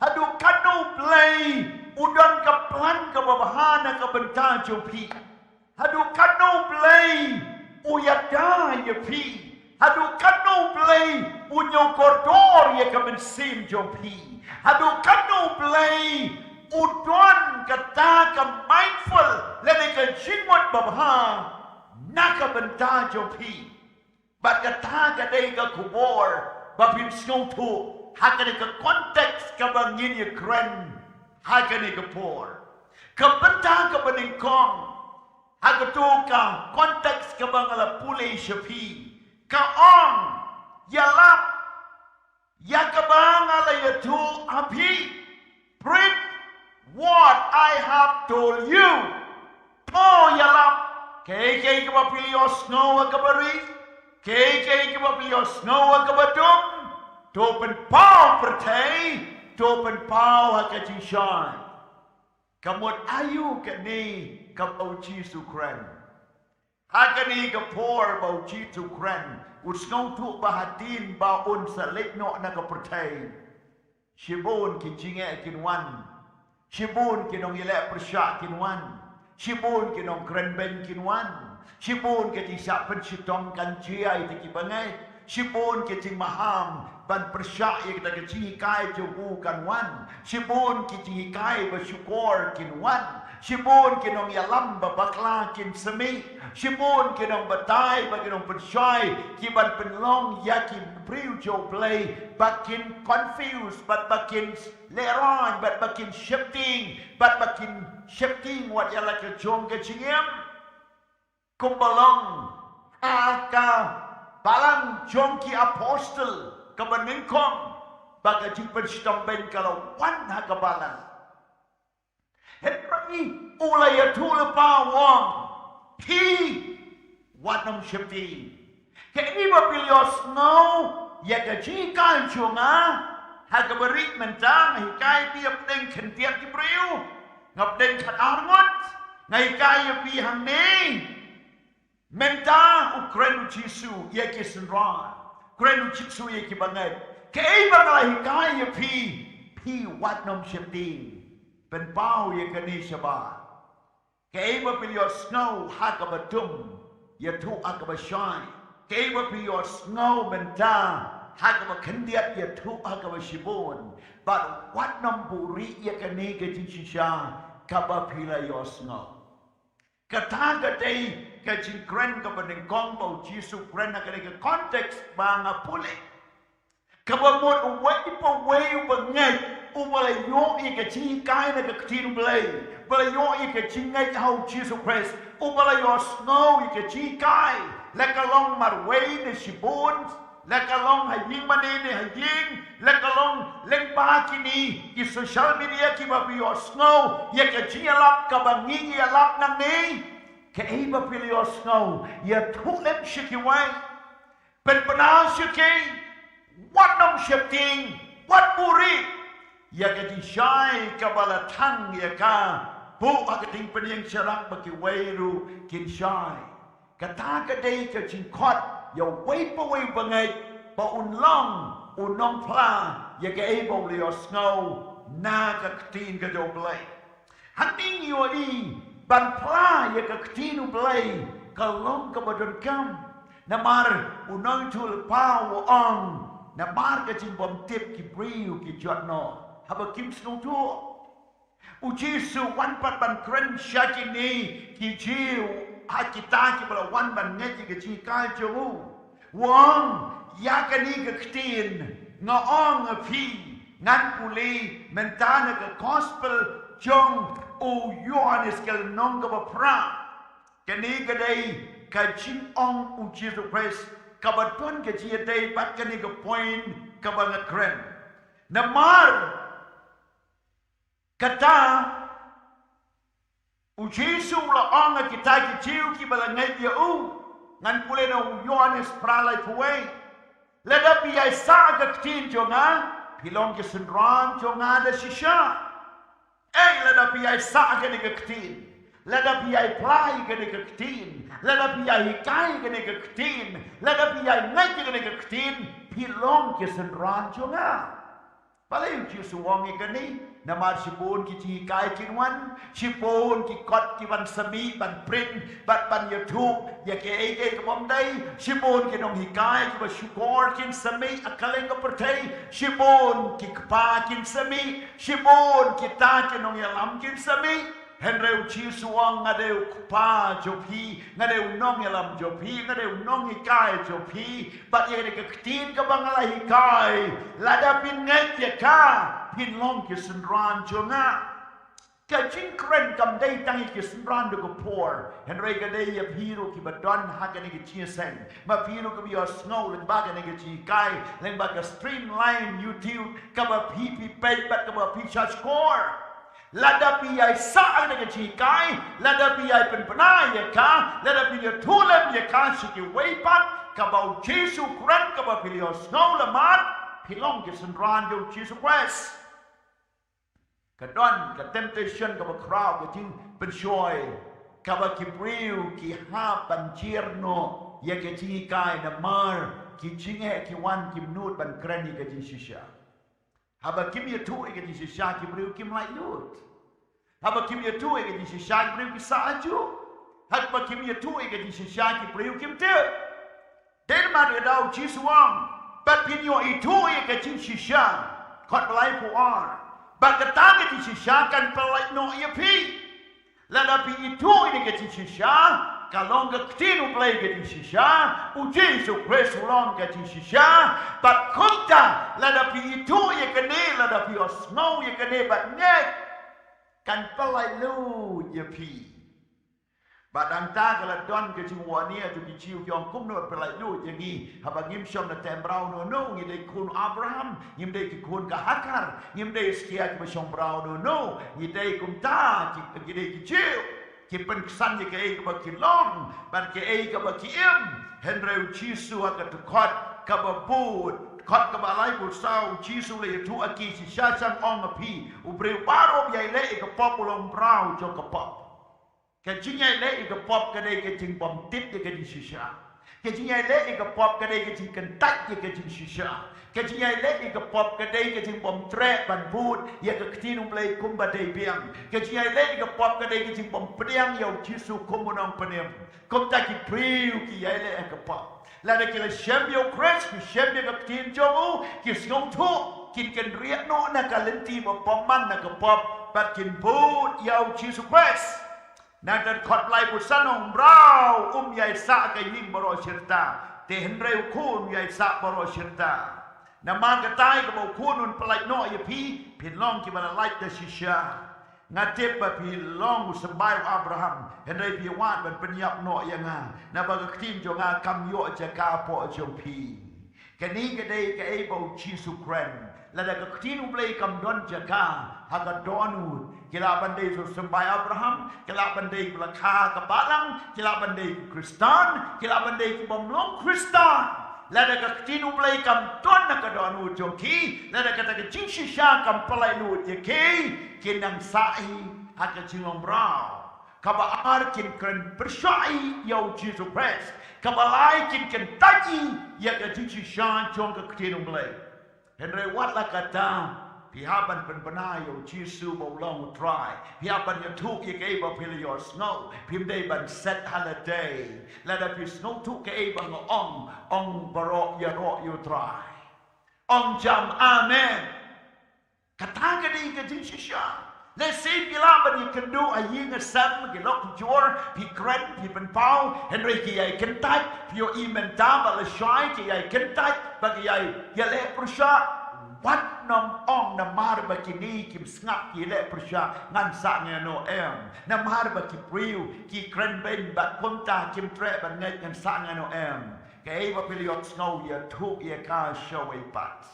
Haduh katno U Blei u don ka plan kaba bha na ka bynta jong phi. Haduh katno U Blei u ïada ïa phi. Haduh katno U Blei u ñiew kordor ïa ka mynsiem jong phi. Haduh katno U Blei u don kata ka mindful lane ka jingmut babha na ka bynta jong phi. Bad kata ka dei ka khubor ba phin sngewthuh ha kane ka context kaba ngin ïa kren ha kane ka por. Ka bynta kaba nyngkong ha kato ka context kaba nga la pule sha phi, ka ong, ïalap ïa kaba nga la ïathuh ha phi. Preach what I have told you. To ïalap. Kaei kaei kaba phi la ïohsngew ha kaba ri, kaei kaei kaba phi la ïohsngew ha kaba dum, to pynpaw pyrthei, to pynpaw ha ka jingshai. Ka mut aïu kane kaba u Jisu u kren? Ha kane ka por ba u Jisu u kren, u sngewthuh ba hadien ba un sa leit noh na ka pyrthei, Shibun ki jingeh kin wan. Shibun ki nongïaleh pyrshah kin wan. Shibun ki nongkrenbeiñ kin wan. Shibun ki jingshah pynshitom kan jia ïa kita ki bangeit. Shibun ki jingmaham ban pyrshah ïa kita ki jinghikai jong u kan wan. Shibun ki jinghikai ba shukor kin wan. Shibun ki nongïalam ba bakla kin symih. Shibun ki nongbatai bad ki nongpynshoi ki ban pynlong ïa ki briew jong u Blei ba kin confuse bad ba kin lehraiñ bad ba kin sheptieng bad ba kin sheptieng wat ïa la ka jong ka jingim. Kumba long ha ka balang jong ki apostle kaba nyngkong ba ka jingpynshitom beiñ ka la wan ha ka balang. Hynrei u la ïathuh lypa u ong, phi wat nym sheptieng. Kaei ba phi la ïohsngew ïa ka jinghikai jong nga ha kaba rit mynta, nga hikai phi hapdeng khyndiat ki briew, nga hapdeng khatar ngut, nga hikai ïa phi hangne. Mynta u kren u Jisu ïa ki synran, kren u Jisu ïa ki bangeit. Kaei ba nga la hikai ïa phi, phi wat nym sheptieng. Pynpaw ïa kane shabar. Kaei ba phi la ïohsngew ha kaba dum, ïathuh ha kaba shai. Kaei ba phi la ïohsngew mynta ha kaba khyndiat, ïathuh ha kaba shibun. Bad wat nym buhrieh ïa kane ka jingshisha kaba phi la ïohsngew. Kata ka dei ka jingkren kaba nyngkong ba u Jisu u kren ha kane ka context ba nga pule. Kaba mut uwei pa uwei uba ngeit, uba la ïoh ïa ka jinghikai na ka ktien u Blei, uba la ïoh ïa ka jingngeit ha u Jisu Khrist, uba la ïohsngew ïa ka jinghikai, la ka long marwei ne shibun, la ka long ha ïing mane ne ha ïing, la ka long lyngba kine ki social media kiba phi ïohsngew ïa ka jingïalap kaba ngi ïalap nangne. Kaei ba phi la ïohsngew, ïathuh lem sha kiwei. Pynbna sha ki, wat nym sheptieng, wat buhrieh ïa ka jingshai kaba la thang ïa ka. Buh ha ka jingpynïeng sharak ba kiwei ruh kin shai. Kata ka dei ka jingkhot ïa uwei pa uwei uba ngeit ba un long u nongphla ïa kaei ba u la ïohsngew na ka ktien ka jong u Blei. Hangne ngi ïohi ban phla ïa ka ktien u Blei ka long kaba donkam. Namar u nongïathuhlypa u ong, namar ka jingbymtip ki briew ki jot noh haba kim sngewthuh. U Jisu u wan pat ban kren sha kine ki Jiw, ha kita kiba la wan ban ngeit ïa ka jinghikai jong u. U ong, ïa kane ka ktien nga ong ha phi, ngan pule mynta na ka gospel jong u Ïoannis ka lynnong kaba phra. Kane ka dei ka jingong u Jisu Khrist kaba don ka jingïadei bad kane ka point kaba nga kren. Namar kata, u Jisu u la ong ha kita ki Jiw kiba la ngeit ïa u, ngan pule na u Ïoannis phra laiphew wei. Lada phi ïaisah ka ktien jong nga, phi long ki synran jong nga da shisha. Ei, lada phi ïaisah kane ka ktien, lada phi ïaiphlai kane ka ktien, lada phi ïaihikai kane ka ktien, lada phi ïaingeit kane ka ktien, phi long ki synran jong nga. Balei u Jisu u ong ïa kane? Namar shibun ki jinghikai kin wan, shibun ki kot ki ban symih, ban print, bad ban ïathuh ïa kiei kiei ki bym dei, shibun ki nonghikai kiba shukor kin symih ha kylleng ka pyrthei, shibun ki kpa kin symih, shibun kita ki nongïalam kin symih. Hynrei u Jisu u ong, nga dei u kpa jong phi, nga dei u nongïalam jong phi, nga dei u nonghikai jong phi. Bad ïa kane ka ktien kaba nga la hikai, lada phin ngeit ïa ka, phin long ki synran jong nga. Ka jingkren kam dei tang ïa ki synran da ka por, hynrei ka dei ïa phi ruh kiba don ha kane ka jingïaseng. Ma phi ruh kiba ïohsngew lyngba kane ka jinghikai, lyngba ka streamline YouTube, kaba phi phi peit bad kaba phi shahshkor. Lada phi ïaisah ïa ka jinghikai, lada phi ïai pynbna ïa ka, lada phi ïathuh lem ïa ka sha kiwei pat, kaba u Jisu u kren kaba phi la ïohsngew lammat, phi long ki synran jong u Jisu Khrist. Ka don ka temptation kaba khraw, ka jingpynshoi, kaba ki briew ki hap ban jia noh ïa ka jinghikai namar ki jingeh ki wan kim nud ban kren ïa ka jingshisha. Haba kim ïathuh ïa ka jingshisha ki briew kim laitluid. Haba kim ïathuh ïa ka jingshisha ki briew ki sah ajuh. Haba kim ïathuh ïa ka jingshisha ki briew kim tip. Dei namar kata u Jisu u ong, bad phin ïoh ithuh ïa ka jingshisha. Kot ba laiphew ar. Bad kata ka jingshisha kan pyllait noh ïa phi. Lada phi ithuh ïa ka jingshisha, ka long ka ktien U Blei ka jingshisha, u Jisu Khrist u long ka jingshisha, bad kumta lada phi ithuh ïa kane, lada phi ïohsngew ïa kane bad ngeit, kan pyllait luid ïa phi. Bad hangta ka la don ka jingwahnia jong ki Jiw, ki ong, kumno pyllait luid ïa ngi, haba ngim shong na teh mraw no no, ngi dei khun Abraham, ngim dei ki khun ka Hagar, ngim dei stia kiba shong mraw no no, ngi dei kumta ki, ngi dei ki Jiw. Ki pynksan ïa kaei kaba ki long bad kaei kaba ki im. Hynrei u Jisu ha ka dkhot kaba bud, dkhot kaba laiphew saw, u Jisu u la ïathuh ha ki, shisha shisha ngan ong ha phi, u briew baroh ba ïaileh ïa ka pop u long mraw jong ka pop. Ka jingïaileh ïa ka pop ka dei ka jingbymtip ïa ka jingshisha. Ka jingïaileh ïa ka pop ka dei ka jingkyntait ïa ka jingshisha. Ka jingïaileh ïa ka pop ka dei ka jingbymtreh ban bud ïa ka ktien U Blei kumba dei biang. Ka jingïaileh ïa ka pop ka dei ka jingbympdiang ïa u Jisu kum u nongpynim. Kumta ki briew ki ïaileh ïa ka pop. Lada ki la shem ïa u Khrist, ki shem ïa ka ktien jong u, ki sngewthuh, kin kynriah noh na ka lynti ba bymman na ka pop, bad kin bud ïa u Jisu Khrist. Na ka dkhot laiphew san u ong, mraw um ïaisah ka ïing baroh shirta, te hynrei u khun u ïaisah baroh shirta. Namar kata ïa kaba u khun un pyllait noh ïa phi, phin long kiba la lait da shisha. Nga tip ba phi long u symbai u Abraham, hynrei phi wad ban pynïap noh ïa nga, naba ka ktien jong nga kam ïoh jaka hapoh jong phi. Kane ka dei kaei ba u Jisu u kren. Lada ka ktien U Blei kam don jaka ha ka dohnud, ki lah ban dei u symbai Abraham, ki lah ban dei kiba la kha ha ka balang, ki lah ban dei ki Khristan, ki lah ban dei ki bym long Khristan. Lada ka ktien U Blei kam don ha ka dohnud jong ki, lada kata ka jingshisha kam pyllait luid ïa ki, kin nang sah hi ha ka jinglong mraw. Kaba ar, kin kren pyrshah hi ïa u Jisu Khrist. Kaba lai, kin kyntait hi ïa ka jingshisha jong ka ktien U Blei. Hynrei wat la katta, phi hap ban pynbna ïa u Jisu ba u long u Trai. Phi hap ban ïathuh ïa kaei ba phi la ïohsngew. Phim dei ban set ha lade. Lada phi sngewthuh kaei ba nga ong, ong baroh, ïaroh ïa u Trai. Ong jam amen. Kata ka dei ka jingshisha. Lehse phi lah ban ïakynduh ha ïing ha sem, ki lok ki jor, phi kren, phi pynpaw, hynrei ki ïai kyntait, phi ïohi mynta ba lashai ki ïai kyntait, ba ki ïai ïaleh pyrshah. Wat nym ong namar ba kine kim sngap ki ïaleh pyrshah ngan sah ngan ïehnoh, em. Namar ba ki briew ki kren beiñ bad kumta kim treh ban ngeit ngan sah ngan ïehnoh, em. Kaei ba phi la ïohsngew, ïathuh ïa ka shawei pat.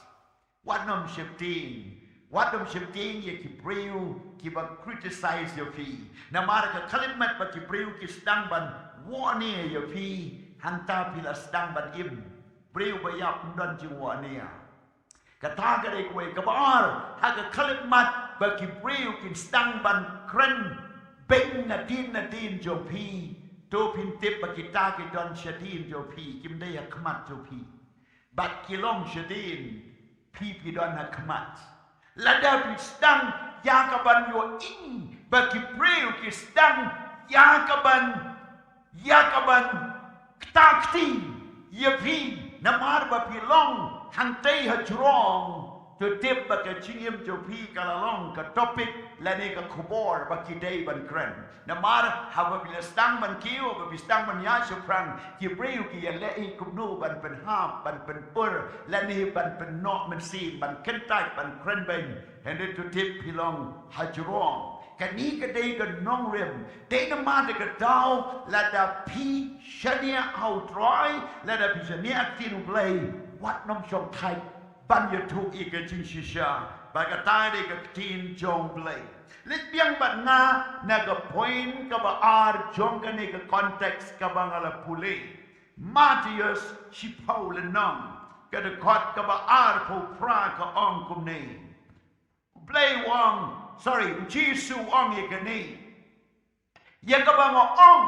Wat nym sheptieng. Wat nym sheptieng ïa ki briew kiba criticize ïa phi. Namar ka khyllipmat ba ki briew ki sdang ban wahnia ïa phi, hangta phi la sdang ban im. Briew ba ïap ym don jingwahnia. Kata ka dei kawei. Kaba ar, ha ka khyllipmat ba ki briew ki sdang ban kren beiñ nadien nadien jong phi, to phin tip ba kita ki don shadien jong phi, kim dei ha khmat jong phi. Bad ki long shadien, phi phi don ha khmat. Lada phi sdang ïa kaban ïohi ba ki briew ki sdang ïa kaban, ïa kaban kta kti ïa phi namar ba phi long hangtei hajrong, to tip ba ka jingim jong phi ka la long ka topic lane ka khubor ba ki dei ban kren. Namar haba phi la sdang ban kiew, haba phi sdang ban ïaid shaphrang, ki briew ki ïaleh hi kumno ban pynhap, ban pynpur, lane ban pynnoh mynsiem, ban kyntait, ban kren beiñ. Hynrei to tip phi long hajrong. Kane ka dei ka nongrim. Dei namar kata ka daw, lada phi shaniah ha u Trai, lada phi shaniah ha ka ktien U Blei, wat nym shongthait ban ïathuh ïa ka jingshisha. Ba kata dei ka ktien jong U Blei. Leit biang bad nga na ka point kaba ar jong kane ka context kaba nga la pule. Mathaios shiphew lynnong, ka dkhot kaba arphew phra ka ong kumne. U Blei u ong, sorry, u Jisu u ong ïa kane. Ïa kaba nga ong,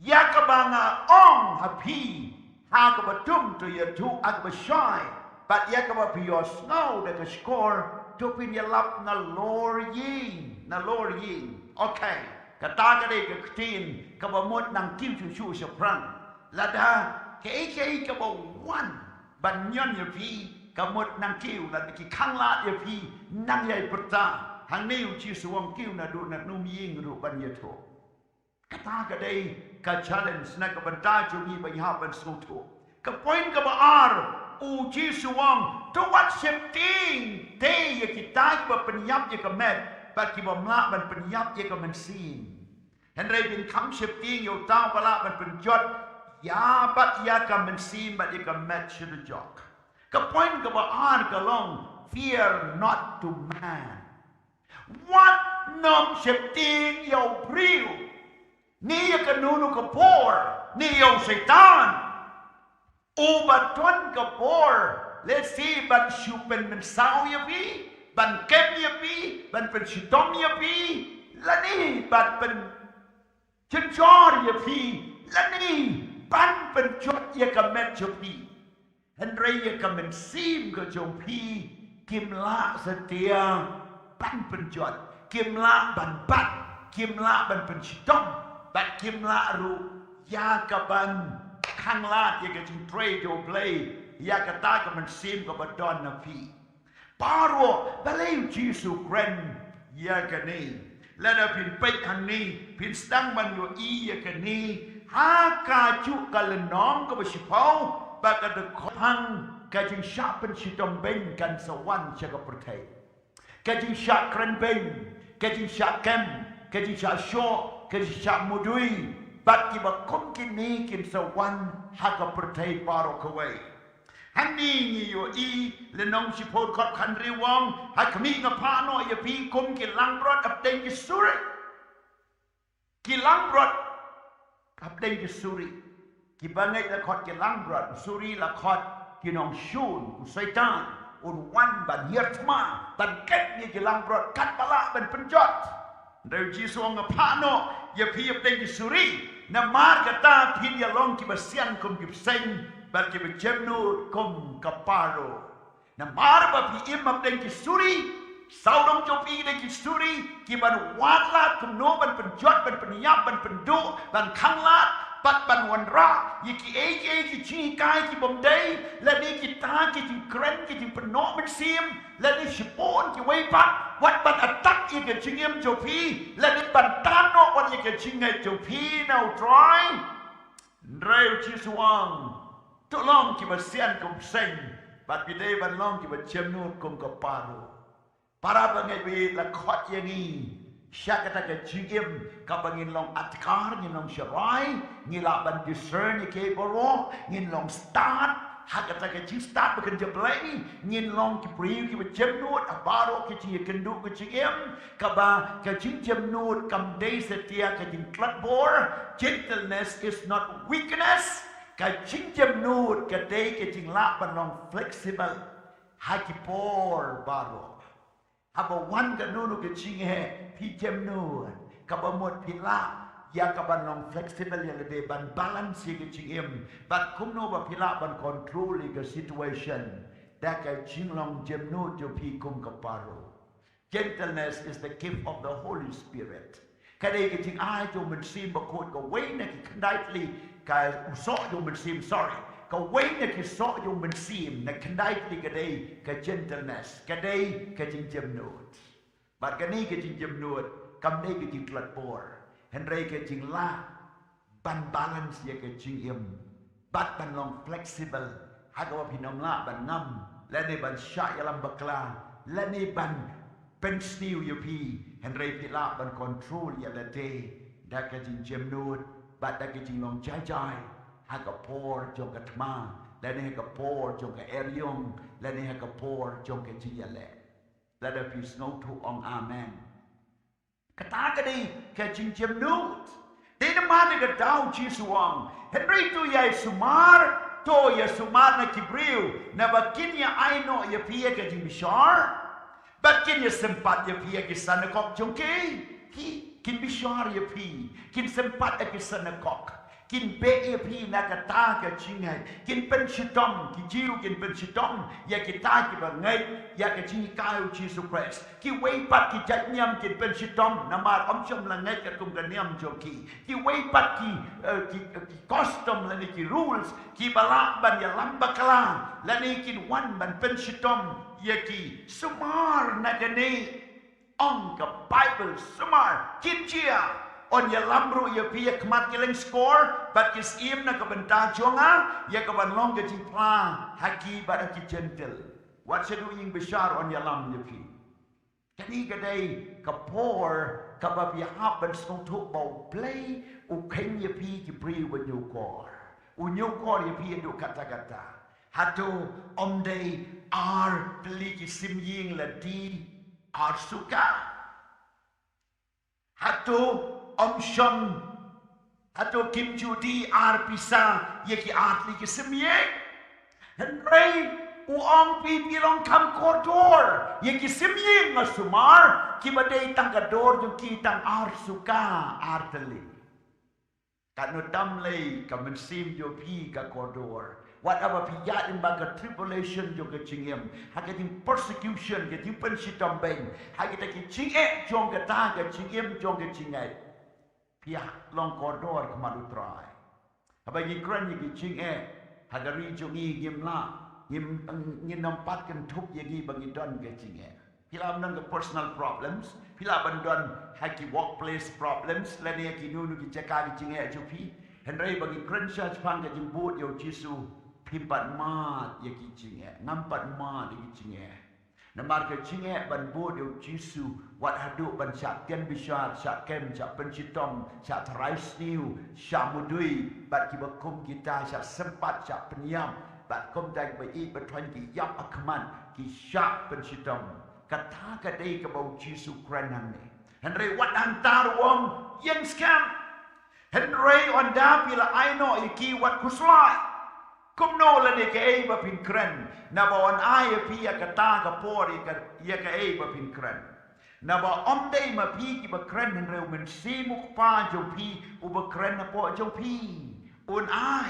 ïa kaba nga ong ha phi, ha kaba tum to ïathuh ha kaba shai. Bad ïa kaba phi ïohsngew da ka shkor, to phin ïalap nalor ïing, nalor ïing. Okay, kata ka dei ka ktien kaba mut nang kiew shuh shuh shaphrang. Lada kaei kaei kaba wan ban ñion ïa phi, ka mut nang kiew, lada ki khanglad ïa phi, nang ïai pyrta. Hangne U Jisu u ong kiew naduh na num ïing ruh ban ïathuh. Kata ka dei ka challenge na ka bynta jong ngi ba ngi hap ban sngewthuh. Ka point kaba ar, U Jisu u ong, to wat sheptieng te ïa kita kiba pynïap ïa ka met bad kiba ym lah ban pynïap ïa ka mynsiem. Hynrei phin kham sheptieng ïa uta uba lah ban pynjot ïa bad ïa ka mynsiem bad ïa ka met sha dujok. Ka point kaba ar ka long, fear not to man. Wat nym sheptieng ïa u briew, ne ïa kano kano ka por, ne ïa u Soitan. Uba don ka bor, lehse ban shu pynmynsaw ïa phi, ban kem ïa phi, ban pynshitom ïa phi, lane ban pyn jynjar ïa phi, lane ban pynjot ïa ka met jong phi. Hynrei ïa ka mynsiem ka jong phi kim lah satia ban pynjot, kim lah ban bat, kim lah ban pynshitom, bad kim lah ruh ïa ka ban khanglad ïa ka jingtrei jong U Blei ïa kata ka mynsiem kaba don na phi. Baroh, balei U Jisu u kren ïa kane? Lada phin peit hangne, phin sdang ban ïohi ïa kane ha kajuh ka lynnong kaba shiphew, ba ka dkhot, hangta ka jingshah pynshitom beiñ kan sa wan sha ka pyrthei. Ka jingshah kren beiñ, ka jingshah kem, ka jingshah shoh, ka jingshah mudui, bad kiba kum kine kin sa wan ha ka pyrthei baroh kawei. Hangne ngi ïohi, lynnong shiphew dkhot khathynriew u ong, ha khmih nga phah noh ïa phi kum ki langbrot hapdeng ki suri. Ki langbrot hapdeng ki suri. Kiba ngeit la khot ki langbrot, suri la khot ki nongshun, u Soitan un wan ban hiar thma, ban kem ïa ki langbrot katba lah ban pynjot. Hynrei U Jisu u ong nga phah noh ïa phi hapdeng ki suri, namar kata phin ïa long kiba sian kum ki bseiñ, bad kiba jemnud kum ka paro. Namar ba phi im hapdeng ki suri, sawdong jong phi ki dei ki suri kiban wad lad kumno ban pynjot, ban pynïap, ban pynduh, ban khanglad, bad ban wanrah ïa kiei kiei ki jinghikai ki bym dei, lane kita ki jingkren, ki jingpynnoh mynsiem, lane shibun kiwei pat, wat ban attack ïa ka jingim jong phi, lane ban tan noh wat ïa ka jingngeit jong phi na U Trai. Hynrei U Jisu u ong, to long kiba sian kum bseiñ, bad phi dei ban long kiba jemnud kum ka paro. Para bangeit, phi la khot ïa ngi sha kata ka jingim kaba ngin long atkar, ngin long sharai, ngin lah ban discern ïa kiei baroh, ngin long stad ha kata ka jingstad ba kynja blei, ngin long ki briew kiba jemnud ha baroh ki jingïakynduh ka jingim, kaba ka jingjemnud kam dei satia ka jingtlot bor. Gentleness is not weakness. Ka jingjemnud ka dei ka jinglah ban long flexible ha ki por baroh. Haba wan kano kano ka jingeh, phi jemnud, kaba mut phi lah ïa ka ban long flexible ïa lade, ban balance ïa ka jingim, bad kumno ba phi lah ban control ïa ka situation da ka jinglong jemnud jong phi kum ka paro. Gentleness is the gift of the Holy Spirit. Ka dei ka jingai jong U Mynsiem Bakhuid, kawei na ki khyndai tylli ka, u soh jong U Mynsiem, sorry, kawei na ki soh jong U Mynsiem, na khyndai tylli ka dei ka gentleness, ka dei ka jingjemnud. Bad kane ka jingjemnud kam dei ka jingtlot bor, hynrei ka jinglah ban balance ïa ka jingim, bad ban long flexible, ha kaba phin ym lah ban ngam, lane ban shah ïalam bakla, lane ban pynsniew ïa phi, hynrei phi lah ban control ïa lade da ka jingjemnud, bad da ka jinglong jai jai ha ka por jong ka thma, lane ha ka por jong ka eriong, lane ha ka por jong ka jingïaleh. Lada phi sngewthuh ong amen. Kata ka dei ka jingjemnud. Dei namar kata ka daw U Jisu u ong, hynrei to ïai sumar, to ïa sumar na ki briew, naba kin ïa ai noh ïa phi ïa ka jingbishar, bad kin ïa sympat ïa phi ïa ki synagog jong ki. Ki, kin bishar ïa phi, kin sympat ïa ki synagog. Kin beh ïa phi na kata ka jingngeit. Kin pynshitom, ki Jiw kin pynshitom ïa kita kiba ngeit ïa ka jinghikai u Jisu Khrist. Kiwei pat ki jait niam kin pynshitom namar ym shym la ngeit katkum ka niam jong ki. Kiwei pat ki, eh, ki, ki custom lane ki rules kiba lah ban ïalam bakla lane kin wan ban pynshitom ïa ki. Sumar na kane. Ong ka Baibl, sumar, kin jia. Yn ïalam ruh ïa phi ha khmat ki lyngskor bad ki syiem na ka bynta jong nga, ïa ka ban long ka jingphla ha ki bad ha ki Jentil. Wat shu duh ïing bishar, yn ïalam ïa phi. Kane ka dei ka por kaba phi hap ban sngewthuh ba U Blei u kheiñ ïa phi ki briew ba ñiewkor. U ñiewkor ïa phi haduh katta katta. Hato ym dei ar tylli ki sim ïing la die ar suka? Hato ym shong, hato kim ju die ar pisa ïa ki ar tylli ki sim ïing? Hynrei u ong, phi, phi long kham kordor ïa ki sim ïing, nga sumar, kiba dei tang ka dor jong ki tang ar suka, ar tylli. Katno tam lei ka mynsiem jong phi ka kordor. Wat haba phi ïaid lyngba ka tribulation jong ka jingim, ha ka jing persecution, ka jingpynshitom beiñ, ha kita ki jingeh jong kata ka jingim jong ka jingngeit, phi ïa long kordor ha khmat U Trai. Haba ngi kren ïa ki jingeh ha ka ri jong ngi, ngim lah, ngim, ngin ym pat kynthup ïa ngi ba ngi don ka jingeh. Phi lah ban don ka personal problems, phi lah ban don ha ki workplace problems, lane ha kino kino ki jaka ki jingeh jong phi. Hynrei ba ngi kren shaphang ka jingbud ïa U Jisu, phim pat mad ïa ki jingeh, ngam pat mad ïa ki jingeh. Namar ka jingeh ban bud ïa U Jisu, wat haduh ban shah tian bishar, shah kem, shah pynshitom, shah tharai sniew, shah mudui bad kiba kum kita, shah sympat, shah pynïap bad kumta kiba ïeit ba thoiñ, ki ïap ha khmat, ki shah pynshitom. Kata ka dei kaba U Jisu u kren hangne. Hynrei wat hangta ruh u ong, ïeng skhem. Hynrei ynda phi la ai noh ïa ki, wat khuslai. Kumno lane kaei ba phin kren? Naba yn ai ïa phi ïa kata ka por ïa ka, ïa kaei ba phin kren. Naba ym dei ma phi kiba kren, hynrei U Mynsiem U Kpa jong phi uba kren hapoh jong phi. Un ai.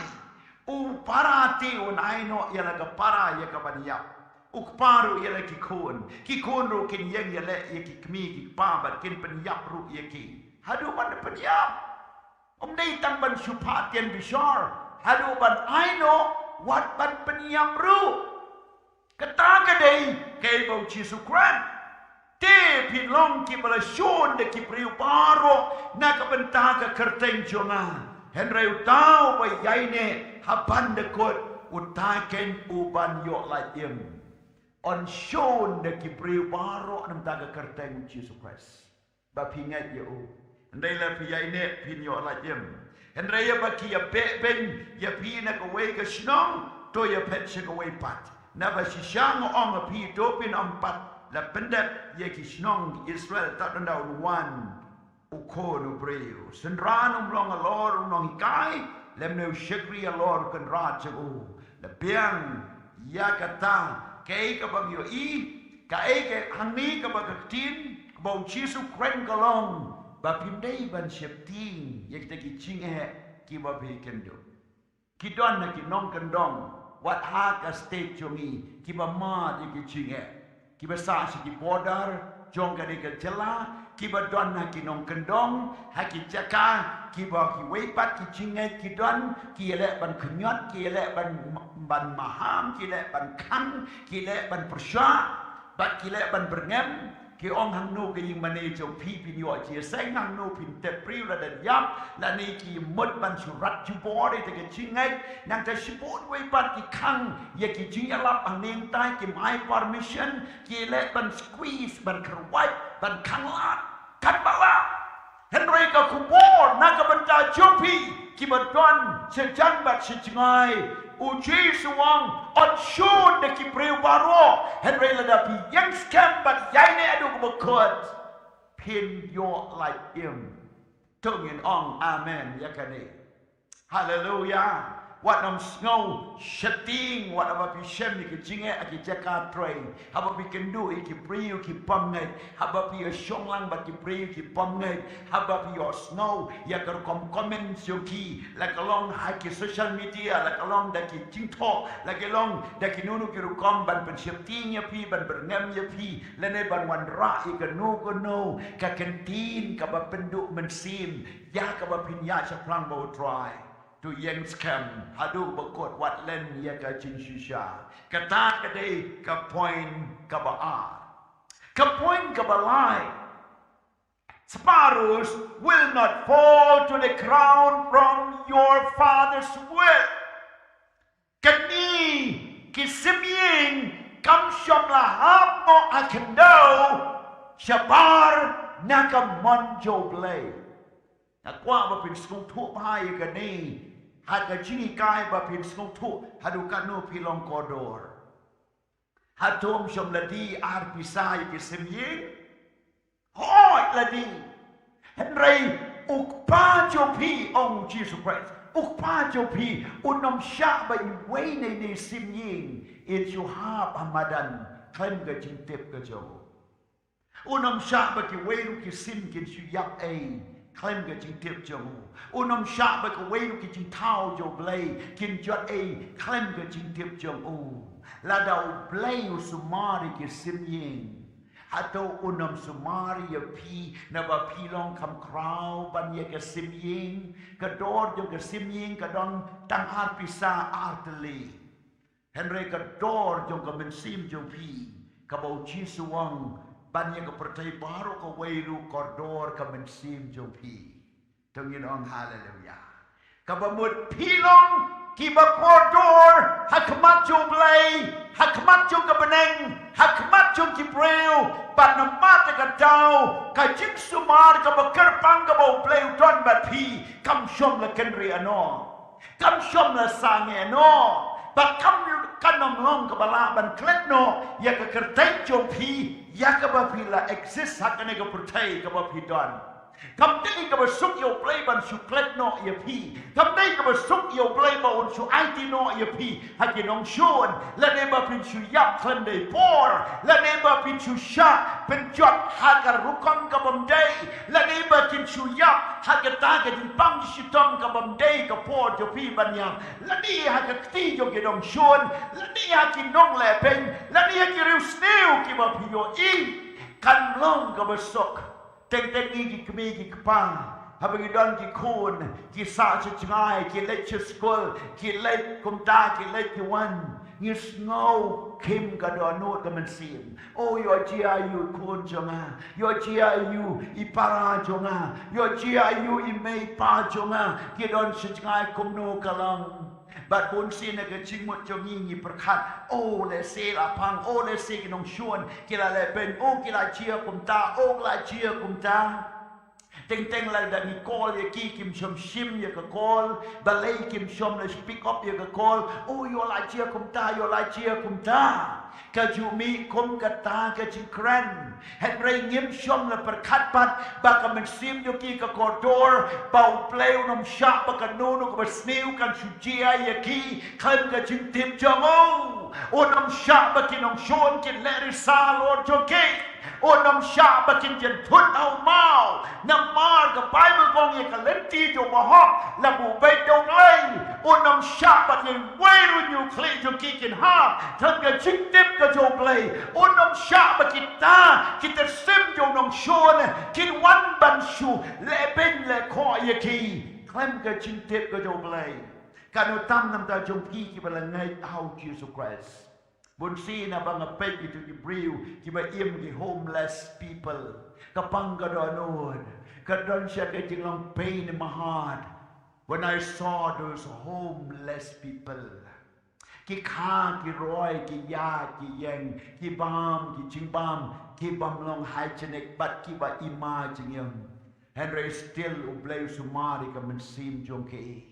U para te un ai noh ïa la ka para ïa ka ban ïap. U kpa ruh ïa la ki khun. Ki khun ruh kin ïeng ïaleh ïa ki kmie ki kpa bad kin pynïap ruh ïa ki. Haduh ban pynïap. Ym dei tang ban shu phah tian bishar. Haduh ban ai noh, wat ban pynïap ruh. Kata ka dei kaei ba U Jisu u kren. Te phin long kiba la shun da ki briew baroh na ka bynta ka kyrteng jong nga. Hynrei uta uba ïaineh ha ban da kut, uta keiñ u ban ïoh lait im. Yn shun da ki briew baroh na ka bynta ka kyrteng U Jisu Khrist. Ba phi ngeit ïa u. Hynrei lada phi ïaineh phin ïoh lait im. Hynrei ïa ba ki ïa beh beiñ ïa phi na kawei ka shnong, to ïa phet sha kawei pat. Naba shisha nga ong ïa phi, to phin ym pat la pyndep ïa ki shnong ki Israel tad ynda un wan U Khun u briew. Synran um long halor u nonghikai, lymne u shakri halor u kynrad jong u. La biang ïa kata, kaei kaba ngi ïohi, kaei ka hangne kaba ka ktien, kaba U Jisu u kren ka long, ba phim dei ban sheptieng ïa kita ki jingeh kiba phi kynduh. Ki don ha ki nongkyndong, wat ha ka state jong ngi, kiba mad ïa ki jingeh. Kiba sah sha ki border jong kane ka jylla, kiba don ha ki nongkyndong, ha ki jaka kiba kiwei pat ki jingngeit ki don, ki ïaleh ban khñiot, ki ïaleh ban, ban maham, ki ïaleh ban khang, ki ïaleh ban pyrshah, bad ki ïaleh ban byrngem, ki ong hangno ka ïingmane jong phi phin ïoh jingïaseng, hangno phin tep briew lada ïap, lane ki mut ban shu rat jubor ïa ka jingngeit, nangta shibun wei pat ki khang ïa ki jingïalap hangne hangtai, kim ai permission, ki leh ban squeeze, ban kyrwat, ban khanglad. Katba lah. Hynrei ka khubor na ka bynta jong phi kiba don shajan bad shajngai, U Jisu u ong, yn shun da ki briew baroh. Hynrei lada phi ïeng skhem bad ïaineh haduh kaba kut, phin ïoh lait im. To ngin ong amen ïa kane. Haleluia. Wat nym sngew sheptieng, wat haba phi shem ïa ki jingeh ha ki jaka trei, haba phi kynduh ïa ki briew ki bym ngeit, haba phi ïashong lang bad ki briew ki bym ngeit, haba phi ïohsngew ïa ka rukom comment jong ki, la ka long ha ki social media, la ka long da ki jingthoh, la ka long da kino kino ki rukom ban pynsheptieng ïa phi, ban byrngem ïa phi, lane ban wanrah ïa kano kano ka kyntien kaba pynduh mynsiem ïa kaba phin ïaid shaphrang bad U Trai. To ïeng skhem haduh ba kut, wat len ïa ka jingshisha. Kata ka dei ka point kaba ar. Ka point kaba lai: Sparrows will not fall to the ground from your Father's will. Kine ki sim ïing kam shym la hap noh ha khyndew shabar na ka mon jong U Blei. Nga kwah ba phin sngewthuh bha ïa kane ha ka jinghikai, ba phin sngewthuh haduh katno phi long kordor. Hato ym shym la die ar pisa ïa ki sim ïing? Hooid, la die. Hynrei U Kpa jong phi, ong Jisu Khrist, U Kpa jong phi un ym shah ba iwei na ine i sim ïing in shu hap ha madan khlem ka jingtip ka jong u. Un ym shah ba kiwei ruh ki sim kin shu ïap ei khlem ka jingtip jong u. Un ym shah ba kiwei ruh ki jingthaw jong U Blei kin jot ei khlem ka jingtip jong u. Lada U Blei u sumar ïa ki sim ïing, hato un ym sumar ïa phi, naba phi long kham khraw ban ïa ka sim ïing? Ka dor jong ka sim ïing ka don tang ar pisa ar tylli. Hynrei ka dor jong ka mynsiem jong phi, kaba U Jisu u ong, ban ïa ka pyrthei baroh kawei ruh kordor ka mynsiem jong phi. To ngin ong haleluya. Kaba mut phi long kiba kordor ha khmat jong U Blei, ha khmat jong ka bneng, ha khmat jong ki briew, bad namar kata ka daw ka jingsumar kaba kyrpang kaba U Blei u don bad phi kam shym la kynriah noh. Kam shym la sangeh noh, bad kam, kan ym long kaba lah ban klet noh ïa ka kyrteng jong phi ïa kaba phi la exist ha kane ka pyrthei kaba phi don. Kam dei kaba suk ïa U Blei ban shu klet noh ïa phi. Kam dei kaba suk ïa U Blei ba un shu aiti noh ïa phi ha ki nongshun, lane ba phin shu ïap khlem dei por, lane ba phin shu shah pynjot ha ka rukom ka bym dei, lane ba kin shu ïap ha kata ka jingpang jingshitom ka bym dei ka por jong phi ban ïap, lane ha ka kti jong ki nongshun, lane ha ki nonglehbeiñ, lane ha ki riewsniew kiba phi ïohi. Kan long kaba suk. Teng teng ngi ki kmie ki kpa, haba ngi don ki khun, ki sah sha jngai, ki leit sha skul, ki leit kumta, ki leit ki wan, ngi sngew khim ka dohnud ka mynsiem. O, ïoh jia ïa u khun jong nga, ïoh jia ïa u i para jong nga, ïoh jia ïa u i mei i pa jong nga, ki don sha jngai kumno ka long. Bad bunsien na ka jingmut jong ngi ngi pyrkhat, o lehse la pang, o lehse ki nongshun ki la lehbeiñ, o ki la jia kumta, o ki la jia kumta. Teng teng lada ngi call ïa ki, kim shym shim ïa ka call, balei kim shym la pick up ïa ka call, o ïoh la jia kumta, ïoh la jia kumta. Kajuh mih kum kata ka jingkren. Hynrei ngim shym la pyrkhat pat ba ka mynsiem jong ki ka kordor, ba U Blei un ym shah ba kano kano kaba sniew kan shu jia ïa ki khlem ka jingtip jong u. Un ym shah ba ki nongshun kin lehrisa halor jong ki. Un ym shah ba kin jynthut ha u maw. Namar ka Baibl ka ong ïa ka lynti jong u bahok la buh beit da U Blei. Un ym shah ba kiwei ruh na u khlieh jong ki kin hap khlem ka jingtip ka jong U Blei. Un ym shah ba kita ki tyrsim jong u nongshun kin wan ban shu lehbeiñ lehkhoh ïa ki khlem ka jingtip ka jong U Blei. Katno tam na bynta jong phi kiba la ngeit ha u Jisu Khrist. Bunsien haba nga peit kito ki briew kiba im, ki homeless people, ka pang ka dohnud, ka don sha ka jinglong pain in my heart when I saw those homeless people. Ki kha, ki roi, ki ïa, ki ïeng, ki bam ki jingbam, ki bym long hygienic bad kiba i ma jingim. Hynrei still U Blei u sumar ïa ka mynsiem jong ki.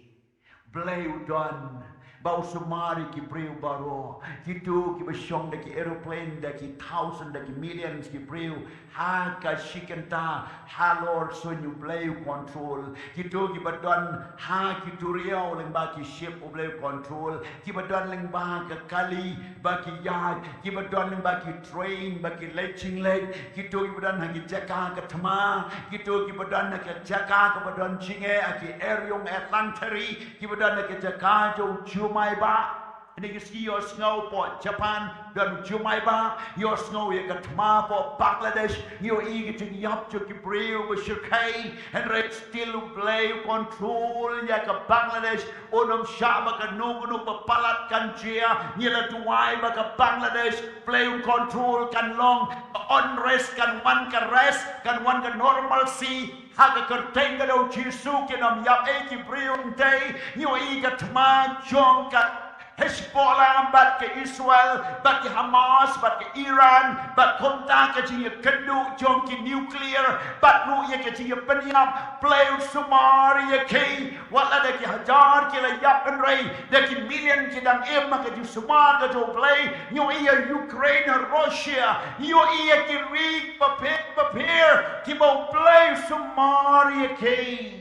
Blei u don ba u sumar ïa ki briew baroh. Kito kiba shong da ki aeroplane, da ki thousand, da ki millions ki briew ha ka shi kynta halor suiñ, u Blei u control. Kito kiba don ha ki duriaw lyngba ki ship, u Blei u control. Kiba don lyngba ka kali bad ki ïaid, kiba don lyngba ki train bad ki leit jingleit, kito kiba don ha ki jaka ka thma, kito kiba don ha ki jaka kaba don jingeh, ha ki eriong, erlangthari, kiba don ha ki jaka jong u jumai bah. Kine ki sngi ïohsngew hapoh Japan don u jumai bah, ïohsngew ïa ka thma hapoh Bangladesh. Ngi ïohi ka jingïap jong ki briew ba shyrkhei, hynrei still u Blei u control ïa ka Bangladesh. Un ym shah ba kano kano ba palat kan jia. Ngi la duwai ba ka Bangladesh, Blei u control, kan long ka unrest, kan wan ka rest, kan wan ka normalcy. Ha ka kyrteng ka jong u Jisu, kin ym ïap ei ki briew. Ngi ïohi ka thma jong ka Hezbollah bad ka Israel bad ki Hamas bad ka Iran bad kumta ka jingïakynduh jong ki nuclear bad ruh ïa ka jingïapynïap. Blei u sumar ïa ki. Wat la da ki hajar ki la ïap, hynrei da ki million ki dang im ha ka jingsumar ka jong u Blei. Ngi ïohi ïa Ukraine, Russia, ngi ïohi ïa ki ri bapher bapher kiba u Blei u sumar ïa ki.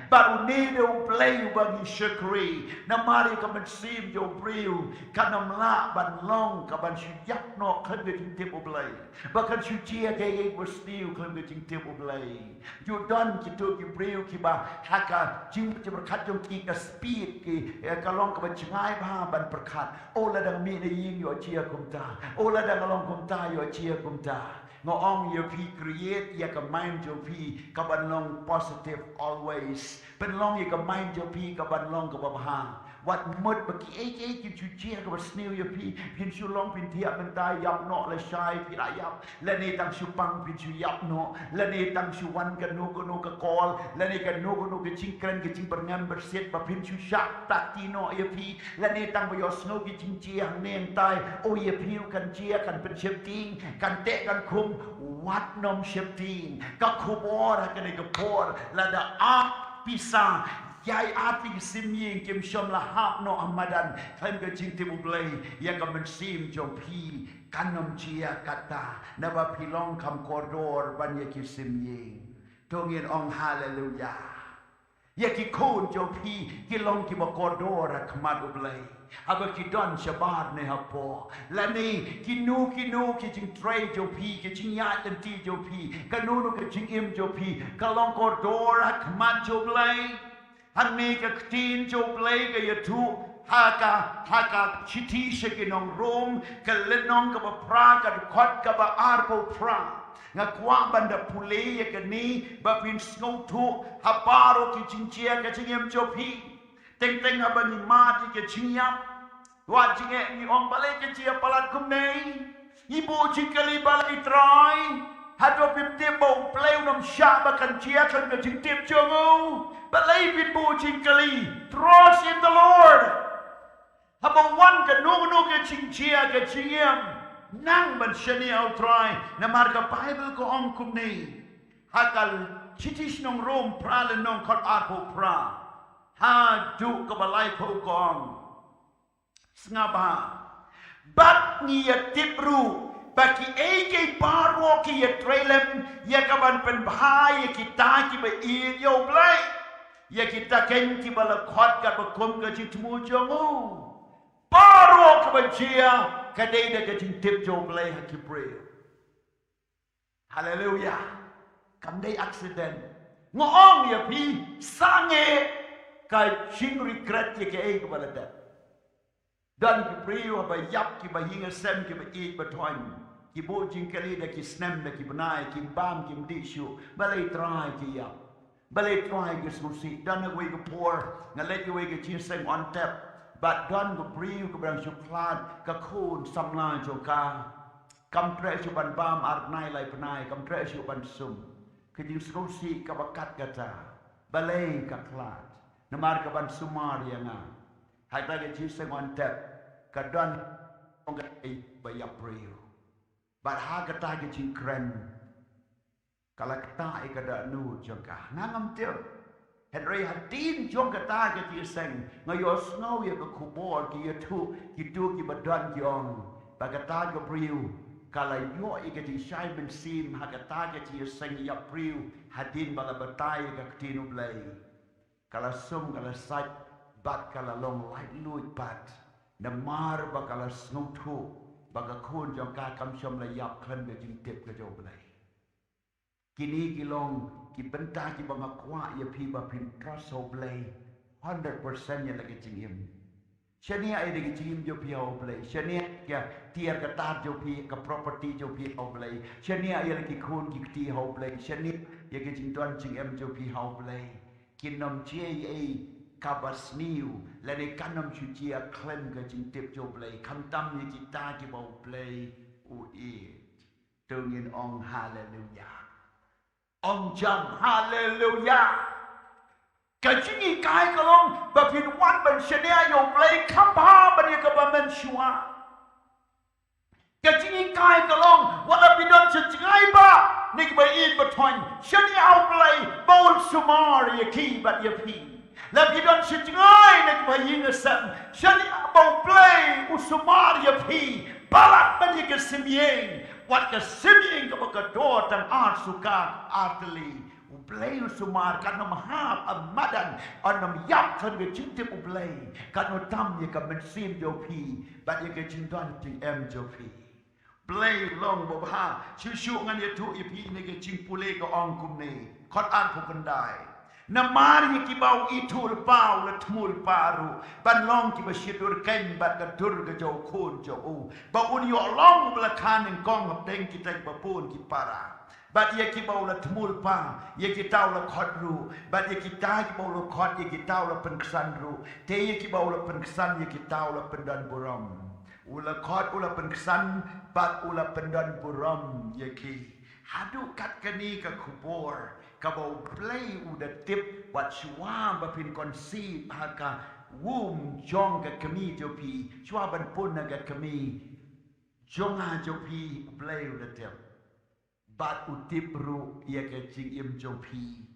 Bad une dei u Blei uba ngi shakri. Namar ïa ka mynsiem jong u briew kan ym lah ban long kaban shu ïap noh khlem ka jingtip u Blei. Ba kan shu jia kaei kaei kaba sniew khlem ka jingtip u Blei. Ju don kito ki briew kiba ha ka jing, jingpyrkhat jong ki, ka speed ki, eh, ka long kaba jngai bha ban pyrkhat. O, lada nga mih na ïing ïoh jia kumta. O, lada nga long kumta ïoh jia kumta. Nga ong ïa phi, create ïa ka mind jong phi kaban long positive always. Pynlong ïa ka mind jong phi kaban long kaba bha. Wat mut ba kiei kiei kin shu jia kaba sniew ïa phi, phin shu long phin thiah mynta, ïap noh lashai phi la ïap. Lane tang shu pang phin shu ïap noh. Lane tang shu wan kano kano ka call, lane kano kano ka jingkren ka jingbyrngem byrsiet ba phin shu shah takti noh ïa phi. Lane tang ba ïohsngew ki jingjia hangne hangtai, o, ïa phi ruh kan jia, kan pynsheptieng, kan teh kan khum. Wat nym sheptieng. Ka khubor ha kane ka por, lada ap pisa, ïai ap ïa ki sim ïing, kim shym la hap noh ha madan khlem ka jingtip u Blei. Ïa ka mynsiem jong phi kan ym jia katta, naba phi long kham kordor ban ïa ki sim ïing. To ngin ong haleluya. Ïa ki khun jong phi ki long kiba kordor ha khmat u Blei. Haba ki don shabar ne hapoh, lane kino kino ki jingtrei jong phi, ki jingïaid lynti jong phi, kano kano ka jingim jong phi, ka long kordor ha khmat jong u Blei. Hangne ka ktien jong u Blei ka ïathuh ha ka, ha ka shithi sha ki nong Rom, ka lynnong kaba phra, ka dkhot kaba arphew phra. Nga kwah ban da pule ïa kane ba phin sngewthuh ha baroh ki jingjia ka jingim jong phi. Teng teng haba ngi mad ïa ka jingïap, wat jingeh ngi ong, balei ka jia palat kumne? Ngi buh jingkylli balei, Trai? Hato phim tip ba u Blei un ym shah ba kan jia khlem ka jingtip jong u? Balei phin buh jingkylli? Trust in the Lord. Haba wan kano kano ka jingjia ka jingim, nang ban shaniah ha u Trai. Namar ka Baibl ka ong kumne, ha ka shithi sha ki nong Rom, phra lynnong, dkhot arphew phra haduh kaba laiphew, ka ong, sngap bha, bad ngi ïatip ruh ba kiei kiei baroh ki ïatrei lem ïa kaban pynbha ïa kita kiba ïeit ïa u Blei, ïa kita kein kiba la khot katba kum ka jingthmu jong u. Baroh kaba jia ka dei da ka jingtip jong u Blei ha ki briew. Haleluya. Kam dei accident. Nga ong ïa phi, sangeh ka jingregret ïa kaei kaba la dep. Don ki briew haba ïap, kiba ïing sem, kiba ïeit bathoiñ, ki buh jingkylli da ki snem, da ki bnai, kim bam, kim dih shuh. Balei Trai ki ïap? Balei Trai ki sngewsih? Don ha kawei ka por nga leit ïa kawei ka jingïaseng on tep, bad don ka briew kaba dang shu khlad, ka khun samla jong ka. Kam treh shuh ban bam ar bnai lai bnai, kam treh shuh ban sum. Ka jingsngewsih kaba kat kata. Balei ka khlad? Namar kaban sumar ïa nga. Ha kata ka jingïaseng on tep, ka don ong ka dei ba ïap briew. Bad ha kata ka jingkren, ka la ktah ïa ka dohnud jong ka. Nga ngam tip. Hynrei hadien jong kata ka jingïaseng, nga ïohsngew ïa ka khubor, ki ïathuh kito kiba don, ki ong ba kata ka briew ka la ïoh ïa ka jingshai mynsiem ha kata ka jingïaseng ïap briew hadien ba la batai ïa ka ktien U Blei. Ka la sum, ka la sait, bad ka la long laitluid pat, namar ba ka la sngewthuh ba ka khun jong ka kam shym la ïap khlem ka jingtip ka jong U Blei. Kine ki long ki bynta kiba nga kwah ïa phi ba phin trust ha U Blei hundred percent ïa la ka jingim. Shaniah ïa ka jingim jong phi ha U Blei. Shaniah ïa ka tiar ka tar jong phi, ka property jong phi ha U Blei. Shaniah ïa la ki khun ki kti ha U Blei. Shaniah ïa ka jingdon jingem jong phi ha U Blei. Kin ym jia ei ei kaba sniew lane kan ym shu jia khlem ka jingtip jong U Blei. Khamtam ïa kita kiba U Blei u ïeit. To ngin ong haleluya. Ong jam haleluya. Ka jinghikai ka long ba phin wan ban shaniah ïa U Blei kham bha ban ïa kaba mynshuwa. Ka jinghikai ka long wat la phi don sha jngai ba ne kiba ïeit ba thoiñ, shaniah ha U Blei ba un sumar ïa ki bad ïa phi. La phi don sha jngai ne kiba ïing ïa sem, shaniah ba U Blei u sumar ïa phi. Palat ban ïa ka simïing, wat ka simïing kaba ka dor tang ar suka ar tylli. U Blei u sumar, kan ym hap, ym madan, kan ym ïap khlem ka jingtip U Blei, kan ym tam ïa ka mynsiem jong phi bad ïa ka jingdon jingem jong phi. Blei long babha. Shuh shuh ngan ïathuh ïa phi na ka jingpule ka ong kumne. Khot arphew khyndai. Namar ïa kiba u ithuh lypa u la thmu lypa ruh ban long kiba shidur keiñ bad ka dur ka jong u Khun jong u, ba un ïoh long uba la kha nyngkong hapdeng kita kiba bun ki para. Bad ïa kiba u la thmu lypa, ïa kita u la khot ruh, bad ïa kita kiba u la khot, ïa kita u la pynksan ruh. Te ïa kiba u la pynksan, ïa kita u la pyndon burom. U la khot, u la pynksan, bad u la pyndon burom ïa ki. Haduh kat kane ka khubor kaba U Blei u da tip wat shuwa ba phin conceive ha ka womb jong ka kmie jong phi, shuwa ban pun na ka kmie jong nga jong phi, U Blei u da tip. Bad u tip ruh ïa ka jingim jong phi.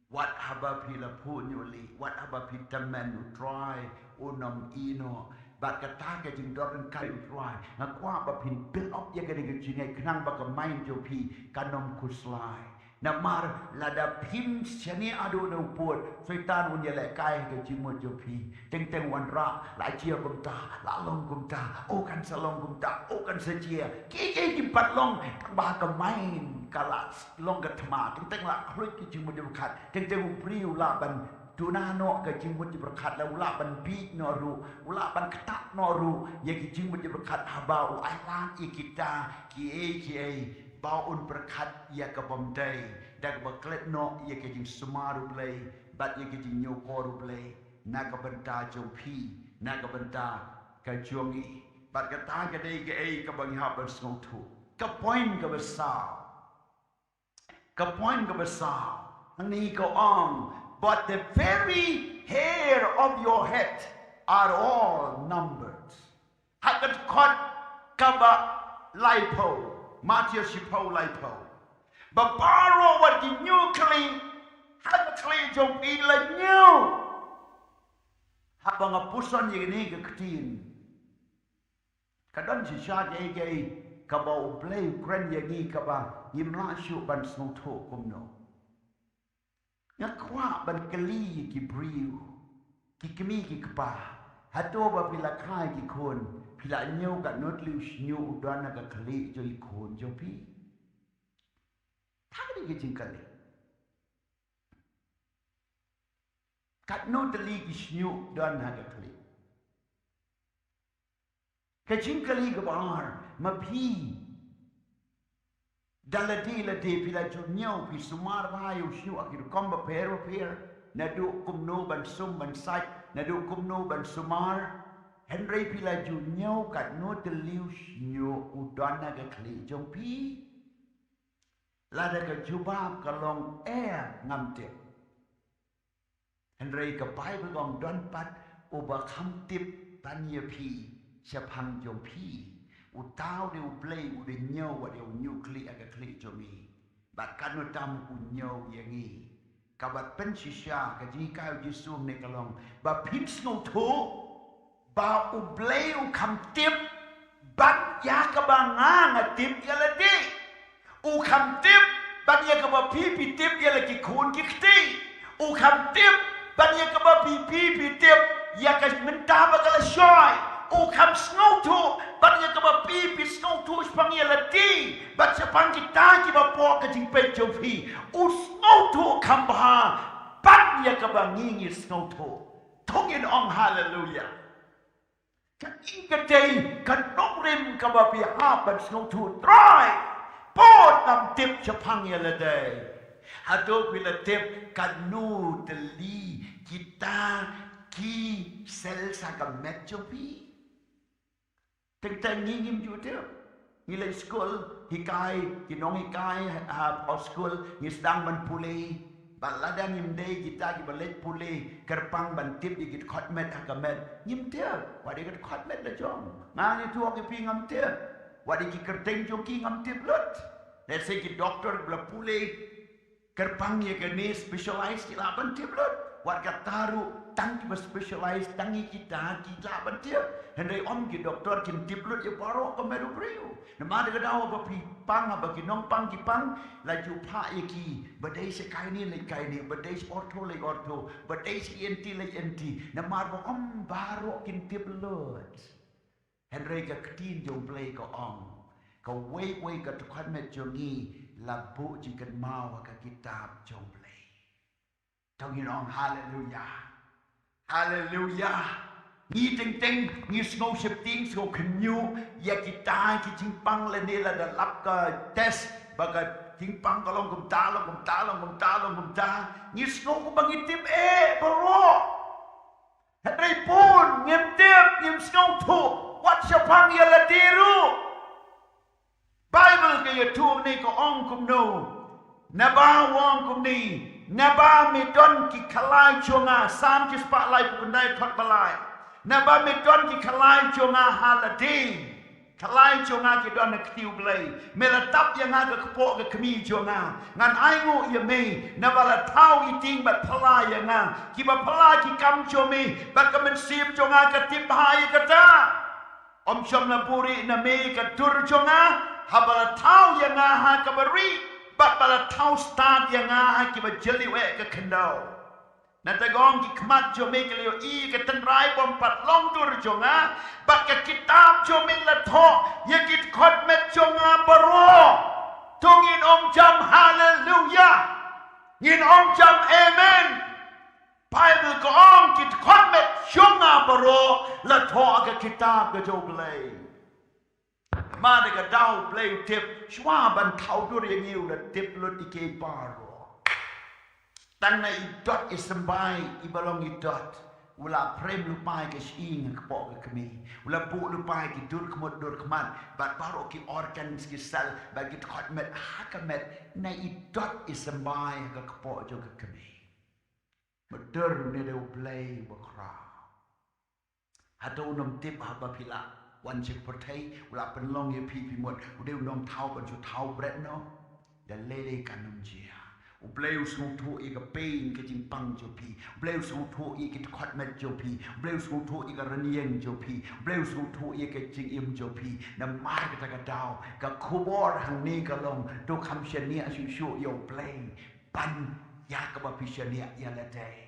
Wat haba phi la phuh ñiuh lieh, wat haba phi tymmen, U Trai un ym ïehnoh. Bad kata ka jingdon ryngkat U Trai, nga kwah ba phin build up ïa kane ka jingngeit khnang ba ka mind jong phi kan ym khuslai. Namar lada phim shaniah haduh na u pud, Soitan un ïalehkai ha ka jingmut jong phi. Teng teng wanrah, la jia kumta, la long kumta, oh kan sa long kumta, oh kan sa jia. Kiei kiei kim pat long, tang ba ha ka mind ka la long ka thma, teng teng la khluit ki jingmut jingpyrkhat, teng teng u briew u lah ban duna noh ka jingmut jingpyrkhat, la u lah ban bieit noh ruh, u lah ban ktah noh ruh ïa ki jingmut jingpyrkhat haba u ailad ïa kita kiei kiei ba un pyrkhat ïa ka bym dei, da kaba klet noh ïa ka jingsumar U Blei bad ïa ka jingñiewkor U Blei na ka bynta jong phi, na ka bynta ka jong ngi. Bad kata ka dei kaei kaba ngi hap ban sngewthuh. Ka point kaba saw. Ka point kaba saw hangne ka ong, "But the very hair of your head are all numbered." Ha ka dkhot kaba laiphew, Mathaios shiphew laiphew. Ba baroh wat ki hynñiew khlieh ha ka khlieh jong phi la hynñiew. Haba nga puson ïa kane ka ktien, ka don shisha kaei kaei kaba U Blei u kren ïa ngi kaba ngim lah shuh ban sngewthuh kumno. Nga kwah ban kylli ïa ki briew, ki kmie ki kpa, hato ba phi la kha ïa ki khun, phi la ñiew katno tylli u shñiuh u don ha ka khlieh jong i khun jong phi? Kata ka dei ka jingkylli. Katno tylli ki shñiuh don ha ka khlieh? Ka jingkylli kaba ar, ma phi da lade lade phi la ju ñiew, phi sumar bha ïa u shñiuh ha ki rukom bapher bapher, naduh kumno ban sum ban sait, naduh kumno ban sumar, hynrei phi la ju ñiew katno tylli u shñiuh u don ha ka khlieh jong phi? Lada ka jubab ka long eh, ngam tip. Hynrei ka Baibl ka ong don pat uba kham tip ban ïa phi shaphang jong phi. Uta u dei U Blei u da ñiew wat ïa u hynñiew khlieh ha ka khlieh jong ngi. Bad katno tam u ñiew ïa ngi. Kaba pynshisha ka jinghikai u Jisu mynne ka long ba phin sngewthuh ba U Blei u kham tip ban ïa kaba nga nga tip ïa lade. U kham tip ban ïa kaba phi phi tip ïa la ki khun ki kti. U kham tip ban ïa kaba phi phi phi tip ïa ka mynta ba ka la shai. U kham sngewthuh ban ïa kaba phi phi sngewthuh shaphang ïa lade bad shaphang kita kiba pok ka jingpeit jong phi. U sngewthuh kham bha ban ïa kaba ngi ngi sngewthuh. To ngin ong haleluya. Ka ing ka dei ka nongrim kaba phi hap ban sngewthuh Trai. Pud ngam tip shaphang ïa lade. Hato phi la tip kano tylli kita ki sel sa ka met jong phi? Teng teng ngi ngim ju tip. Ngi leit skul, hikai, ki nonghikai ha, ha skul, ngi sdang ban pule. Bad lada ngim dei kita kiba leit pule, kyrpang ban tip ïa ki dkhot met ha ka met. Ngim tip, wat ïa ki dkhot met la jong. Nga ngi tuok ïa phi ngam tip. Wat ïa ki kyrteng jong ki ngam tip lut. Let's say ki doktor ba la pule, kyrpang ïa kane specialize ki lah ban tip lut. Wat kata ruh tang kiba specialize tang ïa kita ki lah ban tip. Hynrei ym ki doktor kin tip lut ïa baroh ka met u briew. Namar da ka daw ba phi pang ba ki nongpang ki pang la ju phah ïa ki ba dei sha kaine leit kaine, ba dei sha ortho leit ortho, ba dei sha E N T leit E N T. Namar ba ym baroh kin tip lut. Hynrei ka ktien jong U Blei ka ong, kawei kawei ka dkhot met jong ngi la buh jingkynmaw ha ka kitab jong U Blei. To ngin ong haleluya. Haleluya. Ngi teng teng ngi sngew sheptieng, sngew khynñiuh ïa kita ki jingpang lane lada lap ka test ba ka jingpang ka long kumta, long kumta, long kumta, long kumta. Ngi sngew kumba ngi tip eh baroh. Hynrei bun ngim tip, ngim sngewthuh wat shaphang ïa lade ruh. Baibl ka ïathuh ne ka ong kumno? Naba u ong kumne, naba me don ki khalai jong nga, Salm shispah laiphew khyndai, dkhot ba lai. Naba me don ki khalai jong nga ha lade. Khalai jong nga ki don ha kti U Blei. Me la tap ïa nga ha ka kpoh ka kmie jong nga. Ngan ainguh ïa me, naba la thaw i tieng bad phylla ïa nga. Kiba phylla ki kam jong me, bad ka mynsiem jong nga ka tip bha ïa kata. Ym shym la buhrieh na me ka dur jong nga, haba la thaw ïa nga ha kaba rieh, bad ba la thaw stad ïa nga ha kiba jylliew eh ka khyndew. Nangta ka ong ki khmat jong me ki la ïohi ïa ka tynrai bym pat long dur jong nga, bad ka kitab jong me la thoh ïa ki dkhot met jong nga baroh. To ngin ong jam haleluya. Ngin ong jam amen. Baibl ka ong ki dkhot met jong nga baroh la thoh ha ka kitab ka jong U Blei. Namar da ka daw U Blei u tip, shuwa ban thaw dur ïa ngi u la tip lut ïa ki baroh. Tang na i dot i symbai iba long i dot, u la prem lypa ïa ka shyieng ha ka kpoh ka kmie. U la buh lypa ïa ki dur khmut dur khmat bad baroh ki organs ki cell bad ki dkhot met ha ka met na i dot i symbai ha ka kpoh jong ka kmie. Mater une u dei U Blei uba khraw. Hato u nym tip haba phi la wan sha ka pyrthei, u la pynlong ïa phi, phi mut u dei u nongthaw ban shu thaw bret noh? Da lei lei kan nym jia. U Blei u sngewthuh ïa ka pain, ka jingpang jong phi. U Blei u sngewthuh ïa ki dkhot met jong phi. U Blei u sngewthuh ïa ka rynïeng jong phi. U Blei u sngewthuh ïa ka jingim jong phi. Namar kata ka daw ka khubor hangne ka long, to kham shaniah shuh shuh ïa U Blei ban ïa kaba phi shaniah ïa lade.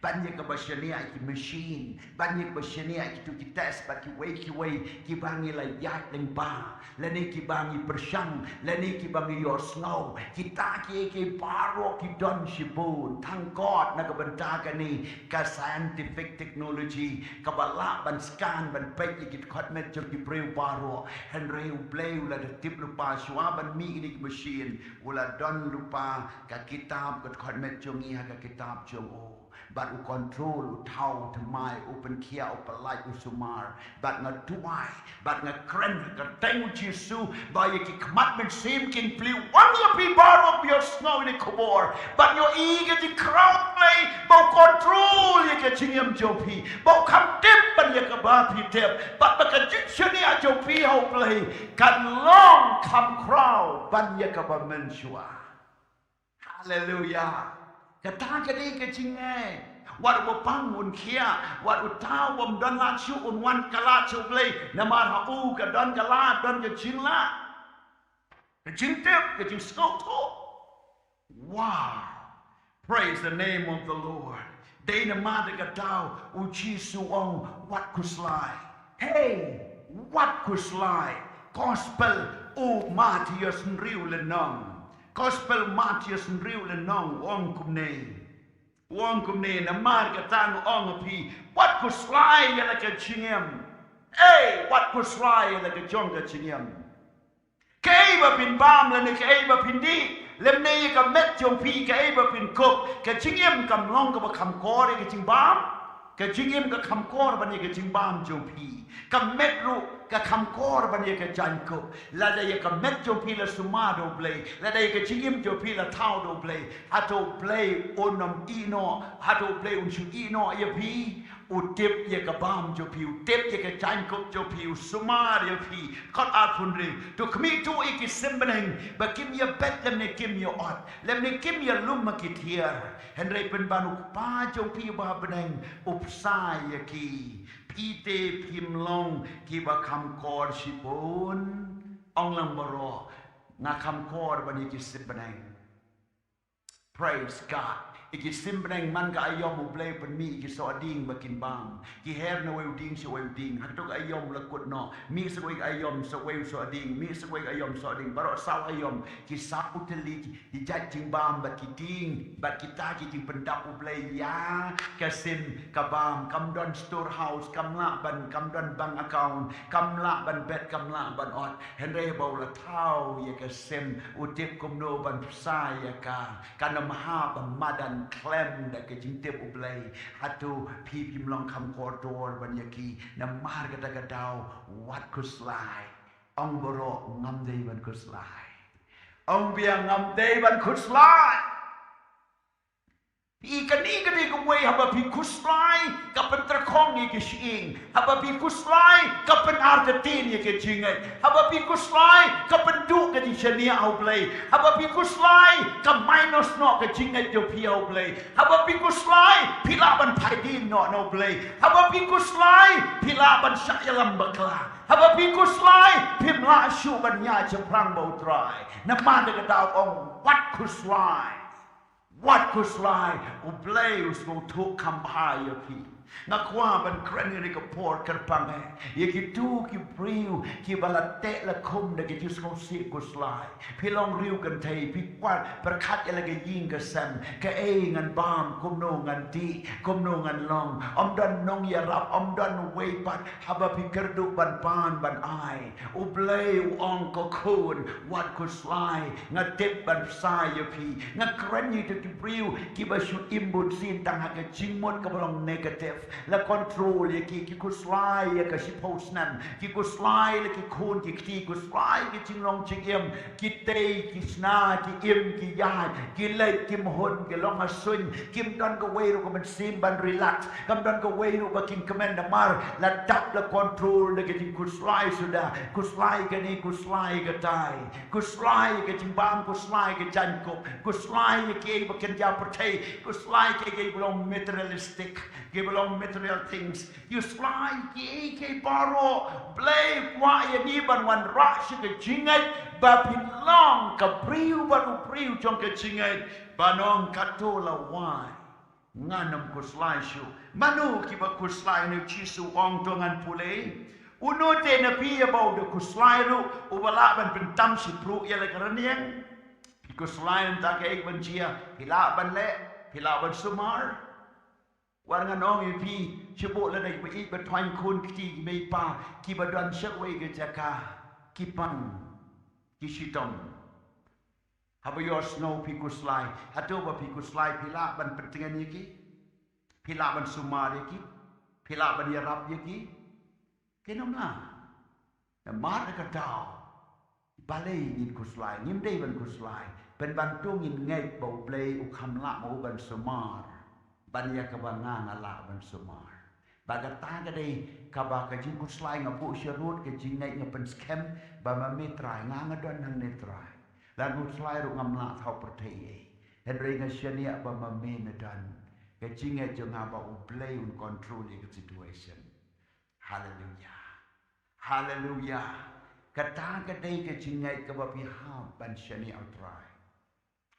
Ban ïa kaba shaniah ïa ki machine, ban ïa kaba shaniah ïa kitu ki test bad kiwei kiwei kiba ngi la ïaid lyngba, lane kiba ngi pyrshang, lane kiba ngi ïohsngew. Kita kiei kiei baroh ki don shibun. Thank God na ka bynta kane ka scientific technology kaba lah ban scan, ban peit ïa ki dkhot met jong ki briew baroh. Hynrei U Blei u la da tip lypa, shuwa ban mih ïa kine ki machine, u la don lypa ka kitab ka dkhot met jong ngi ha ka kitab jong u. Bad u control, u thaw, u thymmai, u pynkhiah, u pyllait, u sumar. Bad nga duwai, bad nga kren ha ka kyrteng u Jisu, ba ïa ki khmat mynsiem kin plie wan ïa phi baroh ba ïohsngew ïa kane ka khubor. Bad ïohi ïa ka jingkhraw U Blei ba u control ïa ka jingim jong phi, ba u kham tip ban ïa kaba phi tip, bad ba ka jingshaniah jong phi ha U Blei kan long kham khraw ban ïa kaba mynshuwa. Haleluya. Kata ka dei ka jingeh. Wat u ba pang un khiah, wat uta u bym don lad shuh un wan ka lad sha U Blei. Namar ha u ka don ka lad, don ka jinglah. Ka jingtip, ka jingsngewthuh. Wow. Praise the name of the Lord. Dei namar kata ka daw u Jisu u ong wat khuslai. Hey, wat khuslai. Gospel u Mathaios hynriew lynnong. Gospel Mathaios hynriew lynnong u ong kumne. U ong kumne, namar kata nga ong ha phi, wat khuslai ïa la ka jingim. Hey, wat khuslai ïa la ka jong ka jingim. Kaei ba phin bam lane kaei ba phin dih, lymne ïa ka met jong phi kaei ba phin kup. Ka jingim kam long kaba kham kor ïa ka jingbam. Ka jingim ka kham kor ban ïa ka jingbam jong phi. Ka met ruh ka kham kor ban ïa ka jaiñkup. Lada ïa ka met jong phi la sumar da U Blei, lada ïa ka jingim jong phi la thaw da U Blei, hato U Blei un ym ïeh noh, hato U Blei un shu ïeh noh ïa phi? U tip ïa ka bam jong phi, u tip ïa ka jaiñkup jong phi, u sumar ïa phi. Kot arphew hynriew. To khmih to ïa ki sim bneng ba kim ïa bet lymne kim ïa ot, lymne kim ïa lum ha ki thiar. Hynrei pynban U Kpa jong phi uba ha bneng u bsa ïa ki. Phi te phim long kiba kham kor shibun? Ong lang baroh, nga kham kor ban ïa ki sim bneng. Praise God. Ïa ki sim bneng man ka aïom U Blei u pynmih ïa ki sohdieng ba kin bam. Ki her na wei u dieng sha wei u dieng. Hato ka aïom la kut noh. Mih sa wei ka aïom sa wei u sohdieng. Mih sa wei ka aïom sohdieng. Baroh saw aïom. Ki saw tylli ki jait jingbam bad ki dieng. Bad kita ki jingpyndap U Blei ïa ka sim ka bam. Kam don storehouse. Kam lah ban, kam don bank account. Kam lah ban bet, kam lah ban ot. Hynrei ba u la thaw ïa ka sim, u tip kumno ban bsa ïa ka. Kan ym hap ban madan khlem da ka jingtip U Blei. Hato phi phim long kham kordor ban ïa ki? Namar kata ka daw wat khuslai. Ong baroh, ngam dei ban khuslai. Ong biang, ngam dei ban khuslai. Ïa kane ka dei kawei, haba phi khuslai ka pyntyrkhong ïa ki shyieng. Haba phi khuslai ka pynartatien ïa ki jingngeit. Haba phi khuslai ka pynduh ka jingshaniah ha U Blei. Haba phi khuslai ka minus noh ka jingngeit jong phi ha U Blei. Haba phi khuslai phi lah ban phai dien noh na U Blei. Haba phi khuslai phi lah ban shah ïalam bakla. Haba phi khuslai phim lah shuh ban ïaid shaphrang bad U Trai. Namar kata ka daw ong wat khuslai. Wat khuslai, U Blei u sngewthuh kham bha ïa phi. Nga kwah ban kren ïa kane ka por kyrpang eh ïa kito ki briew kiba la teh la khum da ki jingsngewsih khuslai. Phi long riew kynthei, phi kwah pyrkhat ïa la ka ïing ka sem, kaei ngan bam, kumno ngan dih, kumno ngan long. Ym don nongïarap, ym don uwei pat, haba phi kyrduh ban pan ban ai. U Blei u ong, ko khun, wat khuslai, nga tip ban bsa ïa phi. Nga kren ïa kito ki briew kiba shu im bunsien tang ha ka jingmut kaba long negative. La control ïa ki, ki khuslai ïa ka shiphew snem. Ki khuslai la ki khun ki kti, khuslai ki jinglong jingim. Ki tei, ki shna, ki im, ki ïaid, ki leit, ki mahun, ki long ha suiñ. Kim don kawei ruh ka mynsiem ban relax. Kam don kawei ruh ba kin kmen namar la dap la control da ka jingkhuslai suda. Khuslai kane, khuslai katai. Khuslai ka jingbam, khuslai ka jaiñkup. Khuslai ïa kiei ba kynja pyrthei. Khuslai ïa kiei ba long materialistic, kiba long material things. Khuslai ïa kiei kiei baroh. Blei kwah ïa ngi ban wanrah sha ka jingngeit ba phin long ka briew bad u briew jong ka jingngeit. Ban ong kato la wai. Ngan ym khuslai shuh. Mano kiba khuslai? Une u Jisu u ong, to ngan pule. Uno te na phi haba u da khuslai ruh uba lah ban pyntam shi pruh ïa la ka rynïeng? Phi khuslai, nangta kaei ban jia? Phi lah ban leh, phi lah ban sumar. Wat ngan ong ïa phi, shu buh lada kiba ïeit ba thaiñ khun kti ki mei pa kiba don shawei ka jaka, ki pang, ki shitom. Haba ïohsngew phi khuslai, hato ba phi khuslai phi lah ban pyntngen ïa ki? Phi lah ban sumar ïa ki? Phi lah ban ïarap ïa ki? Kin ym lah. Namar kata ka daw, balei ngin khuslai? Ngim dei ban khuslai pynban to ngin ngeit ba U Blei u kham lah ma u ban sumar ban ïa kaba nga nga lah ban sumar. Bad kata ka dei kaba ka jingkhuslai nga buh sharud, ka jingngeit nga pynskhem ba ma me Trai, nga nga don hangne Trai. Lada khuslai ruh ngam lah thaw pyrthei ei. Hynrei nga shaniah ba ma me na don ka jingngeit jong nga ba U Blei un control ïa ka situation. Haleluia. Haleluia. Kata ka dei ka jingngeit kaba phi hap ban shaniah ha U Trai.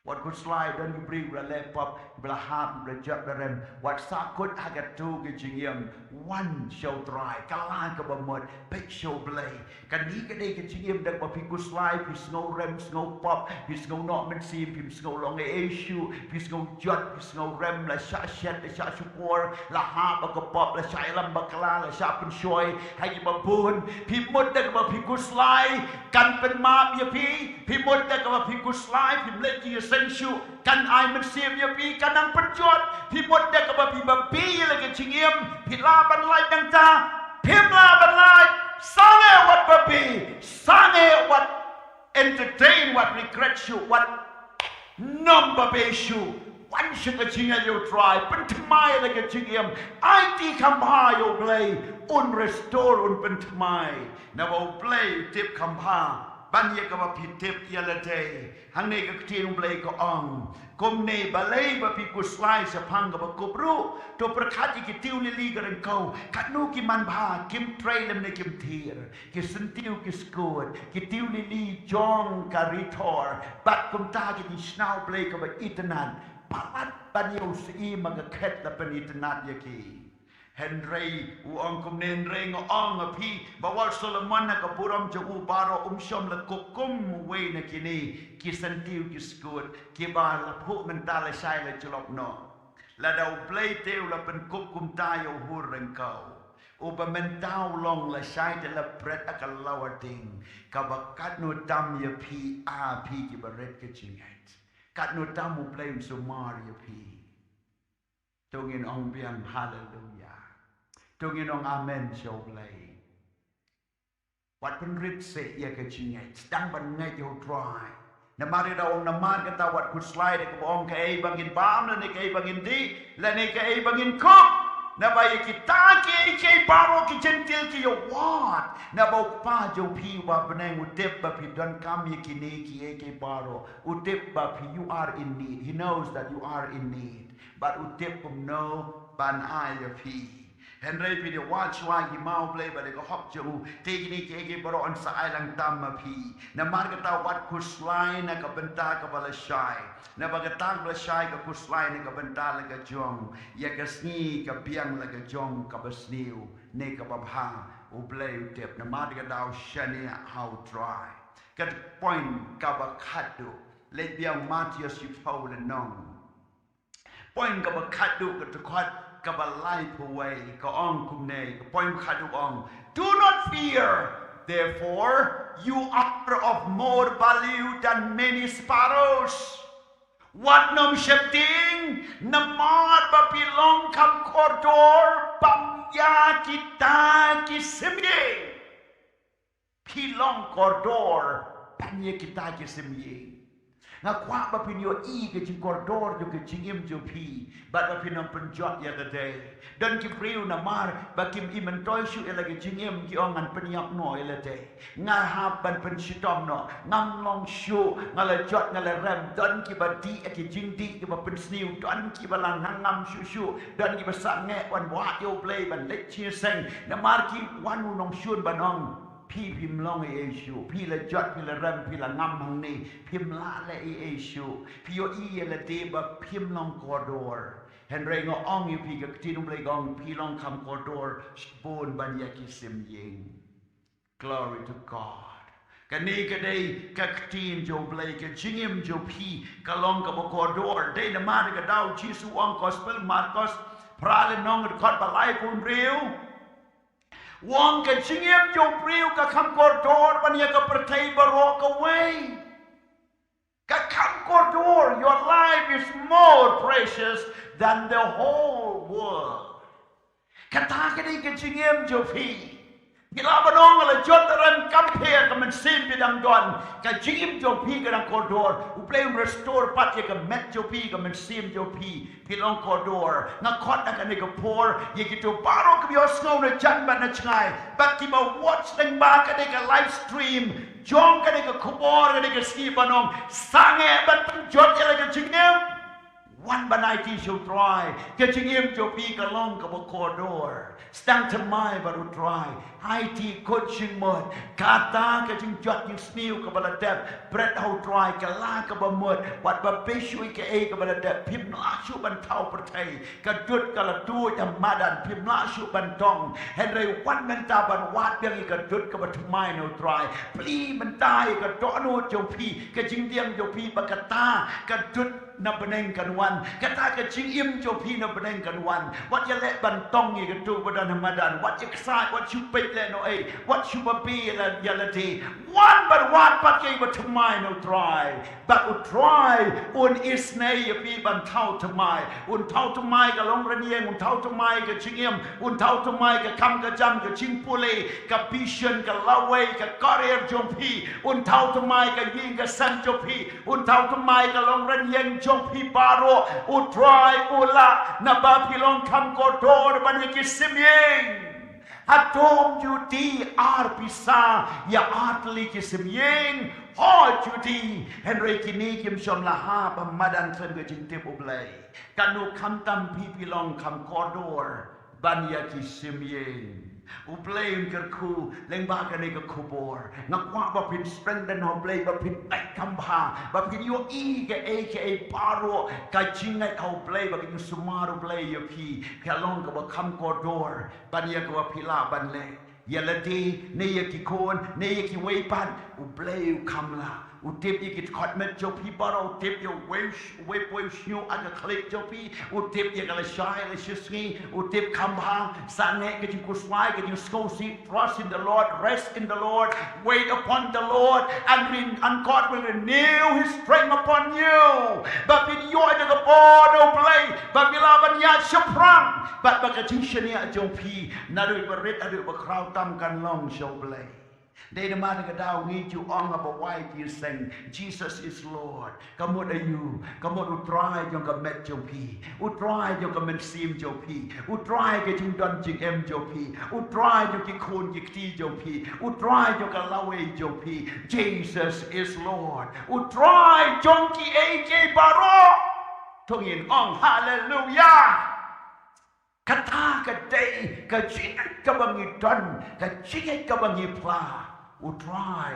Wat khuslai, don ki briew ba la leh pop, ba la hap, ba la jot, ba la rem. Wat sahkut ha kato ka jingim. Wan sha U Trai, kylla kaba mut, peit sha U Blei. Kane ka dei ka jingim, da kaba phi khuslai, phi sngew rem, sngew pop, phi sngew noh mynsiem, phi sngew long ei ei shuh, phi sngew jot, phi sngew rem, la shah shet, la shah shukor, la hap ba ka pop, la shah ïalam bakla, la shah pynshoi ha kiba bun. Phi mut da kaba phi khuslai, kan pynmap ïa phi. Phi mut da kaba phi khuslai, phim leh jingïaseng shuh, kan ai mynsiem ïa phi, kan nang pynjot. Phi mut da kaba phi babe ïa la ka jingim, phi lah ban lait nangta, phim lah ban lait. Sangeh wat babe, sangeh wat entertain, wat regret shuh, wat nym babe shuh. Wan sha ka jingngeit ïa U Trai, pynthymmai la ka jingim, aiti kham bha ïa U Blei, un restore, un pynthymmai. Naba U Blei u tip kham bha ban ïa kaba phi tip ïa lade. Hangne ka ktien U Blei ka ong, kumne balei ba phi khuslai shaphang kaba kup ruh? To pyrkhat ïa ki tiew lili ka ryngkew, katno ki man bha, kim trei lymne kim thier. Ki syntiew ki skud, ki tiew lili jong ka ri thor, bad kumta ki jingshna U Blei kaba itynnad. Palat ban ïa u syiem ha ka khet la pynitynnad ïa ki. Hynrei u ong kumne, hynrei nga ong ha phi ba wat Solomon ha ka burom jong u baroh um shym la kup kum uwei na kine ki syntiew ki skud kiba la phuh mynta lashai la jlop noh. Lada U Blei te u la pynkup kumta ïa u hur ryngkew, uba mynta u long lashai te la bret ha ka lawar ding, kaba katno tam ïa phi, a phi kiba rit ka jingngeit. Katno tam U Blei un sumar ïa phi. To ngin ong biang haleluia. To ngin ong amen sha U Blei. Wat pynrit seh ïa ka jingngeit, sdang ban ngeit ïa U Trai. Namar ïa da ong, namar kata wat khuslai da kaba ong kaei ba ngin bam lane kaei ba ngin dih lane kaei ba ngin kup. Naba ïa kita kiei kiei baroh ki jentil ki ïa wad. Naba U Kpa jong phi uba ha bneng u tip ba phi donkam ïa kine kiei kiei baroh. U tip ba phi, you are in need. He knows that you are in need. Bad u tip kumno ban ai ïa phi. Hynrei phi dei wad shuwa ïa ki maw Blei bad ïa ka hok jong u, te kine kiei kiei baroh yn sa ai lang tam ma phi. Namar kata wat khuslai na ka bynta kaba lashai. Naba kata kaba lashai ka khuslai na ka bynta la ka jong. Ïa ka sngi ka biang la ka jong kaba sniew ne kaba bha. U Blei u tip, namar kata u shaniah ha U Trai. Ka point kaba khatduh. Leit biang Mathaios shiphew lynnong. Point kaba khatduh ka dkhot kaba laiphew wei ka ong kumne, ka point khatduh ka ong, "Do not fear, therefore you are of more value than many sparrows." Wat nym sheptieng, namar ba phi long kham kordor ban ïa kita ki symieng. Phi long kordor ban ïa kita ki symieng. Nga kwah ba phin ïohi ka jingkordor jong ka jingim jong phi bad ba phin ym pynjot ïa lade. Don ki briew namar ba kim i myntoi shuh ïa la ka jingim ki ong, ngan pynïap noh ïa lade. Nga hap ban pynshitom noh, ngam long shuh, nga la jot, nga la rem. Don kiba dih ïa ki jingdih kiba pynsniew, don kiba la nang ngam shuh shuh, don kiba sangeh wan wad ïa U Blei ban leit jingïaseng. Namar ki wan u nongshun ban ong, phi phim long ei ei shuh, phi la jot, phi la rem, phi la ngam hangne, phim lah leh ei ei shuh. Phi ïohi ïa lade ba phim long kordor. Hynrei nga ong ïa phi, ka ktien U Blei ka ong phi long kham kordor shibun ban ïa ki symieng. Glory to God. Kane ka dei ka ktien jong U Blei, ka jingim jong phi ka long kaba kordor. Dei namar kata u Jisu u ong, Gospel Markos phra lynnong, dkhot ba laiphew hynriew. U ong ka jingim jong u briew ka kham kordor ban ïa ka pyrthei baroh kawei. Ka kham kordor, your life is more precious than the whole world. Kata ka dei ka jingim jong phi. Phi lah ban ong la jot, la rem, kam pher ka mynsiem phi dang don. Ka jingim jong phi ka dang kordor. U Blei un restore pat ïa ka met jong phi, ka mynsiem jong phi. Phi long kordor. Nga khot na kane ka por ïa kito baroh kiba ïohsngew na jan bad na jngai bad kiba watch lyngba kane ka live stream jong kane ka khubor kane ka sngi, ban ong sangeh ban pynjot ïa la ka jingim. Wan ban aiti sha U Trai. Ka jingim jong phi ka long kaba kordor. Sdang thymmai bad U Trai. Aiti khun jingmut. Kata ka jingjot jingsniew kaba la dep, bret ha U Trai, ka la kaba mut. Wat ba phi shu ïohi kaei kaba la dep, phim lah shuh ban thaw pyrthei. Ka dud ka la tuid ha madan, phim lah shuh ban tong. Hynrei wat mynta ban wad biang ïa ka dud kaba thymmai na U Trai. Plie mynta ïa ka dohnud jong phi, ka jingdiang jong phi ba kata ka dud na bneng kan wan. Kata ka jingim jong phi na bneng kan wan. Wat ïaleh ban tong ïa kito ba don ha madan. Wat ïaksaid, wat shu peit lehnohei, wat shu babe ïa la, ïa lade. Wan bad wad pat kaei ba thymmai na U Trai. Bad U Trai un isynei ïa phi ban thaw thymmai. Un thaw thymmai ka long rynïeng, un thaw thymmai ka jingim, un thaw thymmai ka kam ka jam, ka jingpule, ka vision, ka lawei, ka career jong phi. Un thaw thymmai ka ïing ka sem jong phi. Un thaw thymmai ka long rynïeng jong phi baroh. U Trai u lah, naba phi long kham kordor ban ïa ki sim ïing. Hato ym ju die ar pisa ïa ar tylli ki sim ïing? Ho, ju die. Hynrei kine kim shym la hap ha madan khlem ka jingtip U Blei. Katno khamtam phi, phi long kham kordor ban ïa ki sim ïing. U Blei un kyrkhu lyngba kane ka khubor. Nga kwah ba phin strengthen ha U Blei, ba phin ngeit kham bha, ba phin ïohi kaei kaei baroh ka jingngeit ha U Blei, ba ka jingsumar U Blei ïa phi ka long kaba kham kordor ban ïa kaba phi lah ban leh ïa lade ne ïa ki khun ne ïa kiwei pat. U Blei u kham lah. U tip ïa ki dkhot met jong phi baroh, u tip ïa uwei u sh-, uwei pa uwei u shñiuh ha ka khlieh jong phi, u tip ïa ka lashai lashisngi, u tip kham bha. Sangeh ka jingkhuslai, ka jingsngewsih. Trust in the Lord, rest in the Lord, wait upon the Lord, and re-, and God will renew his strength upon you. Ba phin ïoh ïa ka bor na U Blei, ba phi lah ban ïaid shaphrang, bad ba ka jingshaniah jong phi naduh ba rit haduh ba khraw tam kan long sha U Blei. Dei namar kata ka daw ngi ju ong ha ba wai jingïaseng, Jesus is Lord. Ka mut aïu? Ka mut U Trai jong ka met jong phi, U Trai jong ka mynsiem jong phi, U Trai ka jingdon jingem jong phi, U Trai jong ki khun ki kti jong phi, U Trai jong ka lawei jong phi. Jesus is Lord. U Trai jong kiei kiei baroh. To ngin ong haleluia. Kata ka dei ka jingngeit kaba ngi don, ka jingngeit kaba ngi phla. U Trai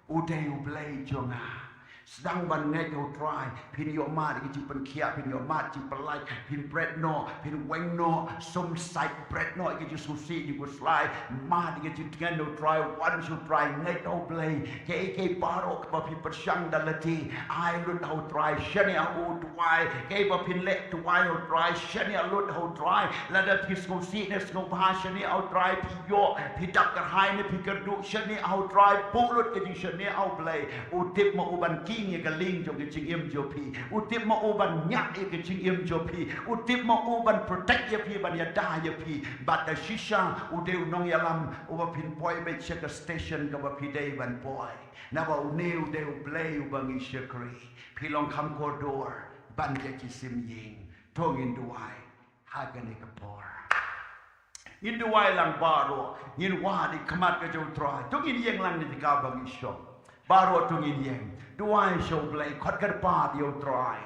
u dei U Blei jong nga. Sdang ban ngeit ha U Trai, phin ïoh mad ïa ki jingpynkhiah, phin ïoh mad jingpyllait, phin bret noh, phin weng noh, sum sait, bret noh ïa ki jingsngewsih jingkhuslai, mad ïa ki jingtngen ha U Trai, wan sha U Trai, ngeit ha U Blei. Kaei kaei baroh kaba phi pyrshang da lade, ai lut ha U Trai, shaniah ha U, duwai. Kaei ba phin leh, duwai ha U Trai, shaniah lut ha U Trai. Lada phi sngewsih ne sngewbha, shaniah ha U Trai. Phi ïoh, phi dap kyrhai ne phi kyrduh, shaniah ha U Trai. Buh lut ka jingshaniah ha U Blei. U tip ma u ban king ïa ka lieng jong ka jingim jong phi. U tip ma u ban ñiah ïa ka jingim jong phi. U tip ma u ban protect ïa phi, ban ïada ïa phi. Bad da shisha u dei u nongïalam uba phin poi beit sha ka station kaba phi dei ban poi. Naba une u dei U Blei uba ngi shakri. Phi long kham kordor ban ïa ki sim ïing. To ngin duwai ha kane ka por. Ngin duwai lang baroh, ngin wad ïa ka khmat ka jong U Trai. To ngin ïeng lang na jaka ba ngi shong. Baroh to ngin ïeng. Duwai sha U Blei, khot kyrpad ïa U Trai.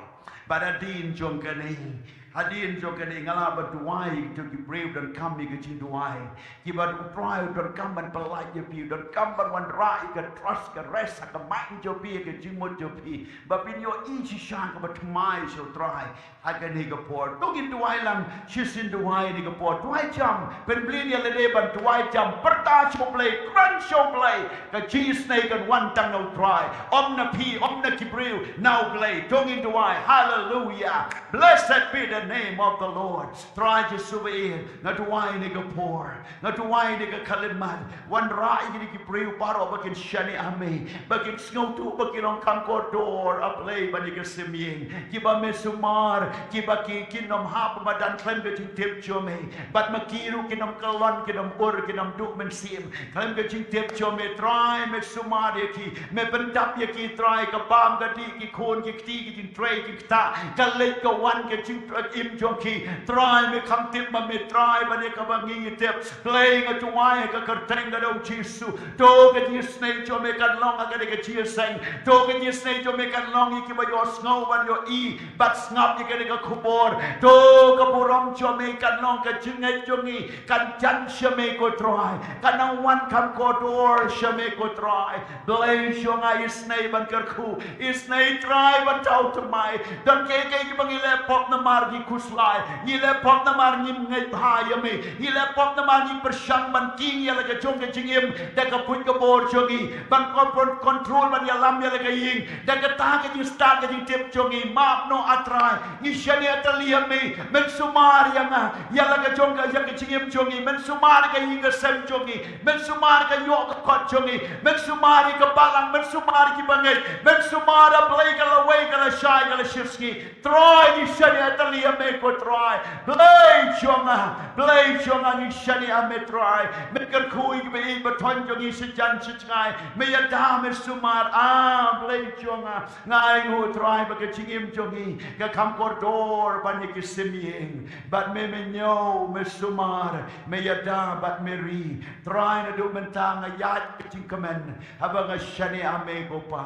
Bad hadien jong kane, hadien jong kane nga lah ban duwai ïa kito ki briew donkam ïa ka jingduwai. Kiba U Trai u donkam ban pyllait ïa phi, u donkam ban wanrah ïa ka trust, ka rest ha ka mind jong phi, ha ka jingmut jong phi. Ba phin ïohi shisha kaba thymmai sha U Trai ha kane ka por. To ngin duwai lang shisien, duwai ha kane ka por. Duwai jam, pynbeit ïa lade ban duwai jam. Pyrta sha U Blei, kren sha U Blei. Ka jingisynei kan wan tang na U Trai. Ym na phi, ym na ki briew, na U Blei. To ngin duwai. Hallelujah. Blessed be the name of the Lord. Trai Jisu ba ïeit, nga duwai ha kane ka por. Nga duwai ha kane ka khyllipmat. Wanrah ïa kine ki briew baroh ba kin shaniah ha me, ba kin sngewthuh ba ki long kham kordor, A Blei, ban ïa ka sim ïing. Kiba me sumar, kiba ki, kin ym hap ha madan khlem ka jingtip jong me. Bad ma ki ruh kin ym kyllon, kin ym ur, kin ym duh mynsiem khlem ka jingtip jong me. Trai, me sumar ïa ki, me pyndap ïa ki, Trai, ka bam ka dih, ki khun ki kti, ki jingtrei ki ktah, ka leit ka wan, ka jing, ka im jong ki. Trai, me kham tip ma me, Trai, ban ïa kaba ngi tip. Blei, nga duwai ha ka kyrteng ka jong u Jisu. To ka jingisynei jong me kan long ha kane ka jingïaseng. To ka jingisynei jong me kan long ïa kiba ïohsngew bad ïohi bad sngap ïa kane ka khubor. To ka burom jong me kan long ka jingngeit jong ngi kan jan sha me ko Trai. Kan nang wan kham kordor sha me ko Trai. Blei jong nga, isynei ban kyrkhu, isynei Trai ban thaw thymmai. Don kiei kiei kiba ngi leh pop namar ngi khuslai, ngi leh pop namar ngim ngeit bha ïa me, ngi leh pop namar ngi pyrshang ban king ïa la ka jong ka jingim da ka buit ka bor jong ngi, ban kon-, control, ban ïalam ïa la ka ïing da kata ka jingstad ka jingtip jong ngi. Map noh, ah Trai, ngi shaniah tylli ïa me. Men sumar ïa nga ïa la ka jong ka, ïa ka jingim jong ngi. Men sumar ïa ka ïing ka sem jong ngi. Men sumar ïa ka ïoh ka kot jong ngi. Men sumar ïa ka balang. Men sumar ïa ki bangeit. Men sumar, ah Blei, ka lawei, ka lashai, ka lashisngi. Trai, ngi shaniah tylli ïa me ko Trai. Blei jong nga, Blei jong nga, ngi shaniah ïa me Trai. Me kyrkhu ïa kiba ïeit ba thoh jong ngi shajan shajngai. Me ïada, me sumar, ah Blei jong nga. Nga ainguh Trai ba ka jingim jong ngi ka kham kordor ban ïa ki sim ïing. Bad me, me ñiew, me sumar, me ïada bad me ri. Trai, naduh mynta nga ïaid ka jingkmen haba nga shaniah ïa me ko Pa.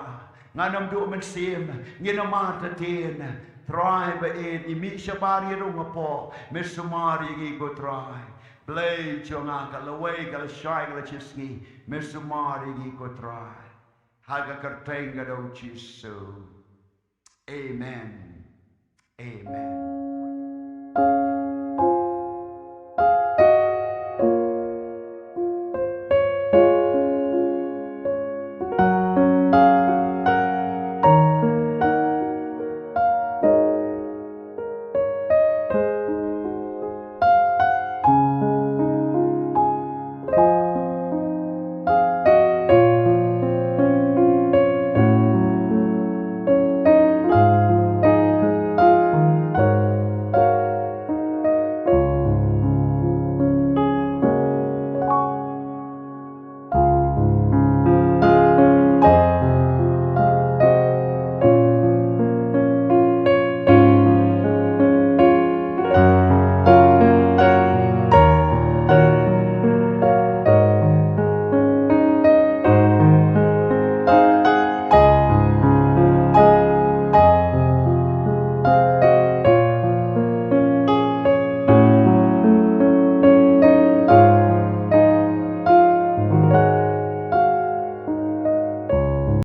Ngam duh mynsiem, ngin ym mar tatien. Trai ba ïeit, ngi mih shabar ïa rung hapoh, me sumar ïa ngi ko Trai. Blei jong nga, ka lawei, ka lashai, ka lashisngi, me sumar ïa ngi ko Trai. Ha ka kyrteng ka jong u Jisu. Amen. Amen.